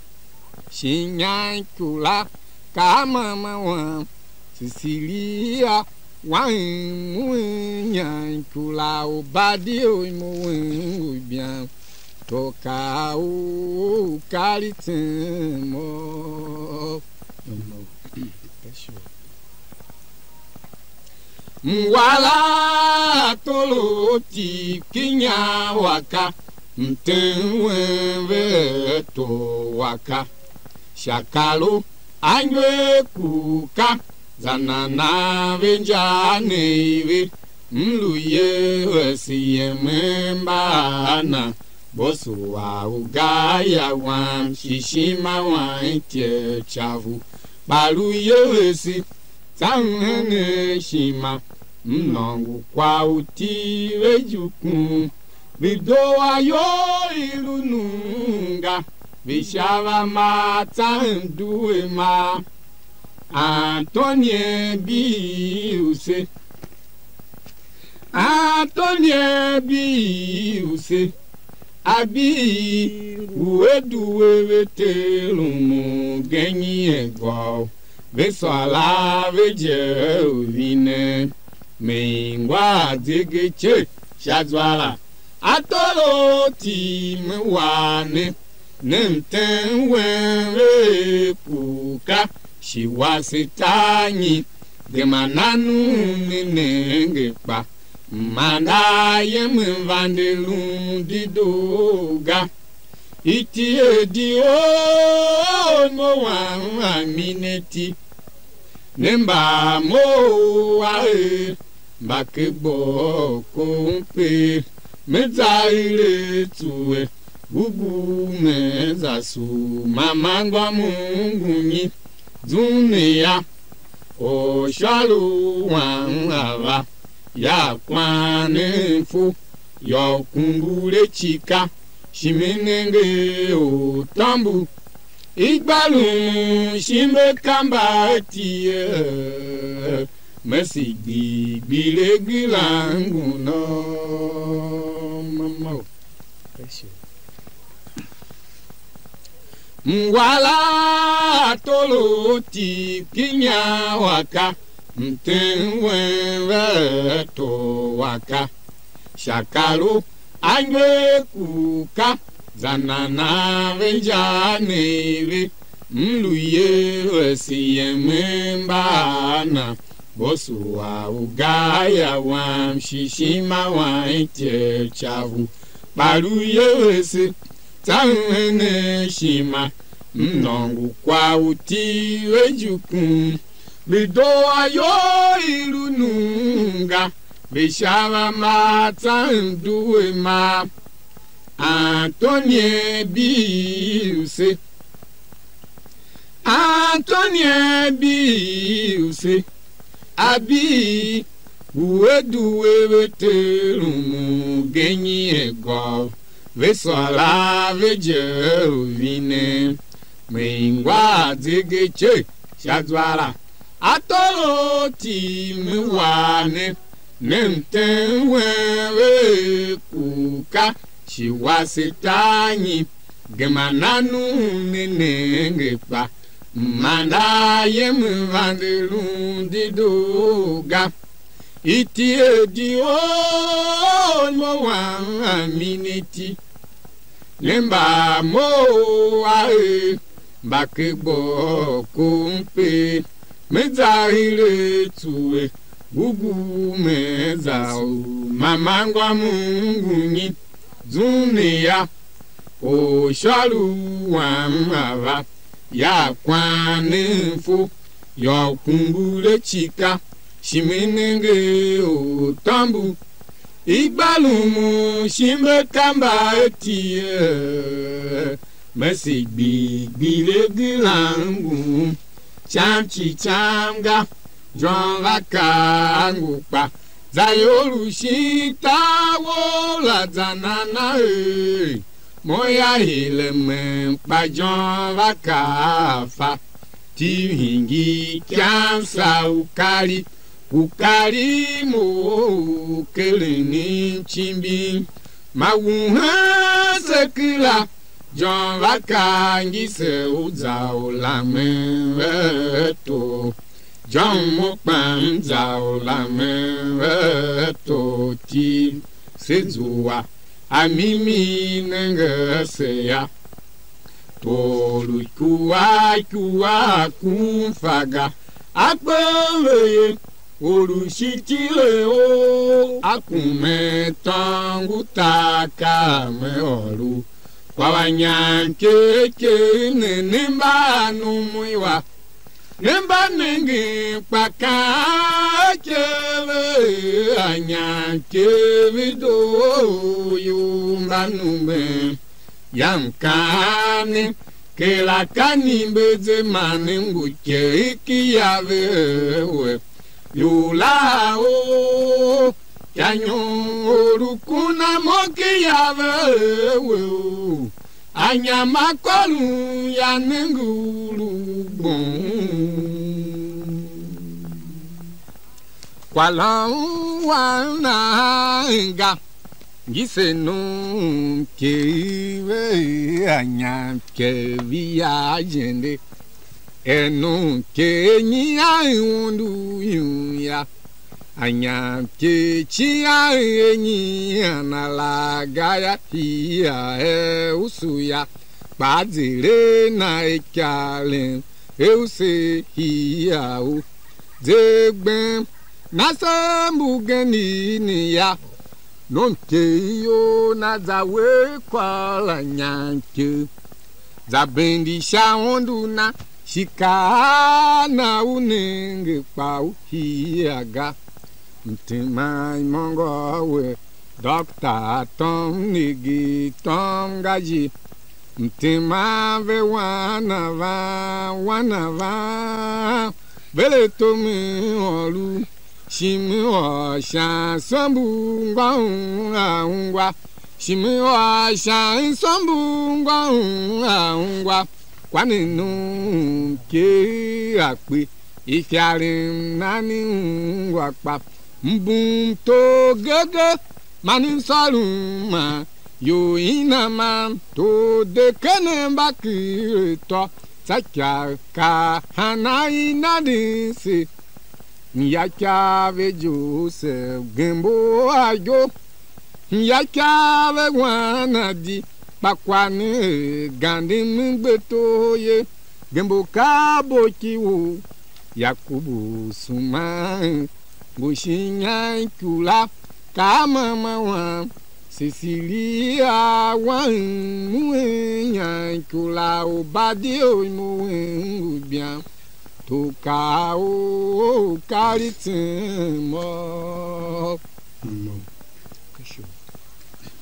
shin inyam ikula, ka a mama wam Sisilia, wan muen inyam ikula, Obadia u imo wen ngu ibian, to ka u u kar i tsem mo. Mwala tôroo tiv ki inya waka, mtem wen ve ator waka, sha kar u angev ku ka, za nana ve inja ne i ve, m lu yevese yemen mba a na, gboso a u ga ya wam, shi ishima wam ityev ca vu, kpa lu yevese, tsam hen ishima, m nôngo kwagh u tiv ve ijukun, ve doo ayol i lu nunga, ve sha va maa tsa mdue ma Antonie Biuse. Antonie Biuse, a bii u a due ve Ter u mgen nyi egôô, ve sôr a ve je u vinen, me ingwa zegecer sha zwa la, a tôroo tiv me war ne, ne mtem wen ve ku ka, shi wase tar nyi, gema nan u ne nenge kpa, manda yemen vande lun dedoo ga. Iti edi o mo wam a mi ne ti, ne mba mo a er mba ke gboo ko mpe, me za ire tsue, gugu me za sugh, mama ngô m ngu nyi, zum ne ya, orshôr u wam a va, ya kwan ne mfu, yô, u kumbur a cika, shi me nenge ortômbu, i gba lun shimbe ka mba a ti ye, me si gbi gbile gbilangu no. Mwala tôroo tiv ki inya waka, mtem wen ve ator waka, sha kar u angev ku ka, za nana ve inja ne i ve, m lu yevese yemen mba a na, Mboso a u ga ya wam, shi ishima wam i tyev ca vu, kpa lu ye vese, tsa u henen ishima, m nôngo kwagh u iti ve jukun, ve doo ayol i lu nunga, ve sha va ma tsa mdu ve ma. Antonie Biuse. Antonie Biuse, a bii u a due ve ter u mgenyi egôv, ve sôr a ve je u vinen, me ingwa zege ce sha zwa la. A tôr u iti me war ne, ne mtem wen ve er ku ka shi wase tar nyi, gema nan u ne nenge kpa, manda yem vande lun dedoo ga. Iti edi o mo wam a mi ne iti. Ne mba mough a er mba ke gbôôr kom pe, me za hire tsuwe gugu me za u mama ngô m ngu nyi zun ne ya, or shôr u wam a va ya kwan ne mfu, yô, u kumbur a cika, shi me nenge ortômbu. I gba lumun shimbe ka mba a tie, me se gbii gbilegi lan ngum, cam ci cam ga, John va kaa ngu kpa, za ior u shin tar wou la za nana er, mo ya hire men, kpa John va kaa fa, tiv hingir ikyav sa u kari, u kari mo u keren icimbim, ma wuhen se kera, John va kaa ngise u za u lamen ve tor, John mo kpa m za u lamen ve tor tiv, se zua a mimi nenge ase ya. Tor u ikua ikua kun fa ga, a kpe ve ye, or u shi tile u a kume tôngo tar ka me ôr u. Kwagh va nyam kekev ne, ne mba a num u iwa, ne mba nengen kpa kaan kev a nyam kev i doo, ior mba numen. Yam kaan ne, kera ka ni mbe ze man ne ngu ikev ki yave we. Ior la o, sha nyon or u kuna mo ki yave we o, a nyam a kôron ya nenge u lu gbong. Kwagh la u wan nahan ga, ngi se num ikev ve a nyam ikev ya jende. Er num ikev nyi a i undu yum ya, a nyam ikev ci a i er nyi a na la ga ya, hii a er usu ya, kpa a zere na ikaren er u se hii a u. Ze gbem na se mbugen i ne ya, nom ikev iyol na za wer kwagh la nyam ikev, za bende sha undu na, shi kaa a na u nenge kpa u hii a ga. Mteman imôngo we, dôkta a tom nigi tom ga je. Mteman ve wan a van, wan a van, ve le tom ôr u, shi me ôr sha msômbor ngô un a ungwa, shi me ôr sha msômbor ngô un a ungwa, kwa ne num ikev a kpe, ifyarem na ne ungwa kpa, mbum tor gege, man msôrom ma ior i na ma tor de ken mba kire tô, tsô ikav ka hana i na di se. Mya ikav ve Joseph gembo a igo, mya ikav ve wan a di, kpa kwagh ne er ganden me gbe tor ye, gembo ka a bo ki u Yakobu suman ngu shin ian ikula, kaa mama wam Sisilia wan muen ian ikula u Badio imo wen ngu bian, to kaa u kar i tsem mô.